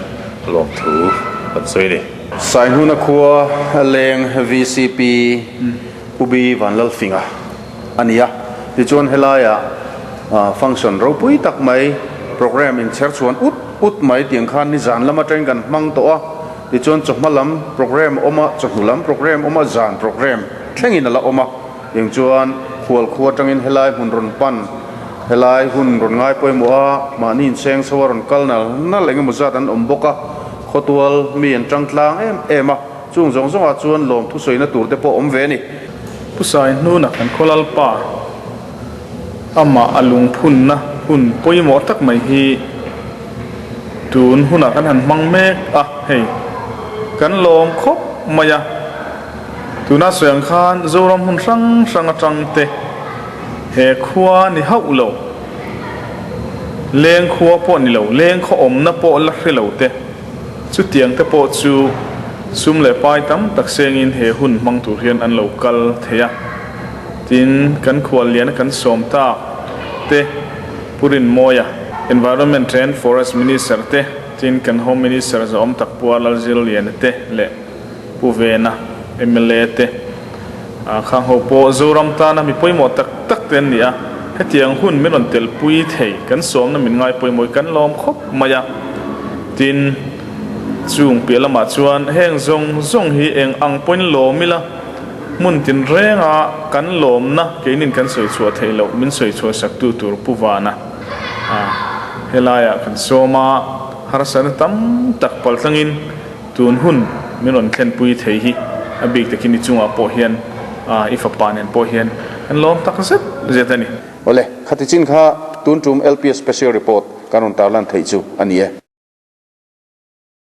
lawmthu kan sawi a ni.
Saihnuna khua leng vcp Pu B Vanlalfinga a ni a, tichuan helaiah function ropui tak mai program inchher chhuan ut ut mai tiang khan nizan lam atangin kan hmang tawh a, tichuan chawhma lam program awm a, chawhnu lam program awm a, zan program thlengin a la awm a. Eng chuan khual khua atangin helai hmun rawn pan, helai hun rawn ngai pawimawh a, mahni inseng chho a rawn kal nal nal eng emaw zat an awm bawk a, khawtual mi an tang tlang em em a, chung zawng zawngah chuan lawm thusawina tur te pawh awm ve a ni.
Pu Saihnuna kan khaw Lalpa amah a lungphunna hun pawimawh tak mai hi tun hunah kan han hmang mek a, hei kan lawm khawp mai a. Tuna sawi ang khan Zoram hmun hrang hrang atang te he khua ni hauh lo, leng khua pawh ni lo, leng khaw awmna pawh la hre lo te, chutiang te pawh chu sum leh pai tam tak sengin he hun hmang tur hian an lo kal thei a. Tin, kan khualliana kan sawm tak te Pu Rinmawia, Environment and Forest Minister te, tin kan Home Minister zawm tak Pu Lalzirliana te leh. Pu Vena mla te khang ho pawh Zoram tana mi pawimawh tak tak te an ni a, hetiang hun min rawn telpui thei kan sawmna min ngai pawimawh hi kan lawm khawp mai a. Tin, chung piah lamah chuan heng zawng zawng hi eng ang pawhin lawm ila, hmun tinrenga kan lawmna keinin kan sawi chhuah theih loh min sawi chhuah saktu tur Pu Vana helaiah kan sawm a, harsatna tam tak paltlangin Tun hun min rawn thlenpui thei hi a bik takin i chungah pawh hian i fapa nen pawh hian kan lawm tak zet zet a ni.
Awle, khati chin kha tun tum LPS Special Report kan rawn tarlan theih chu a ni e.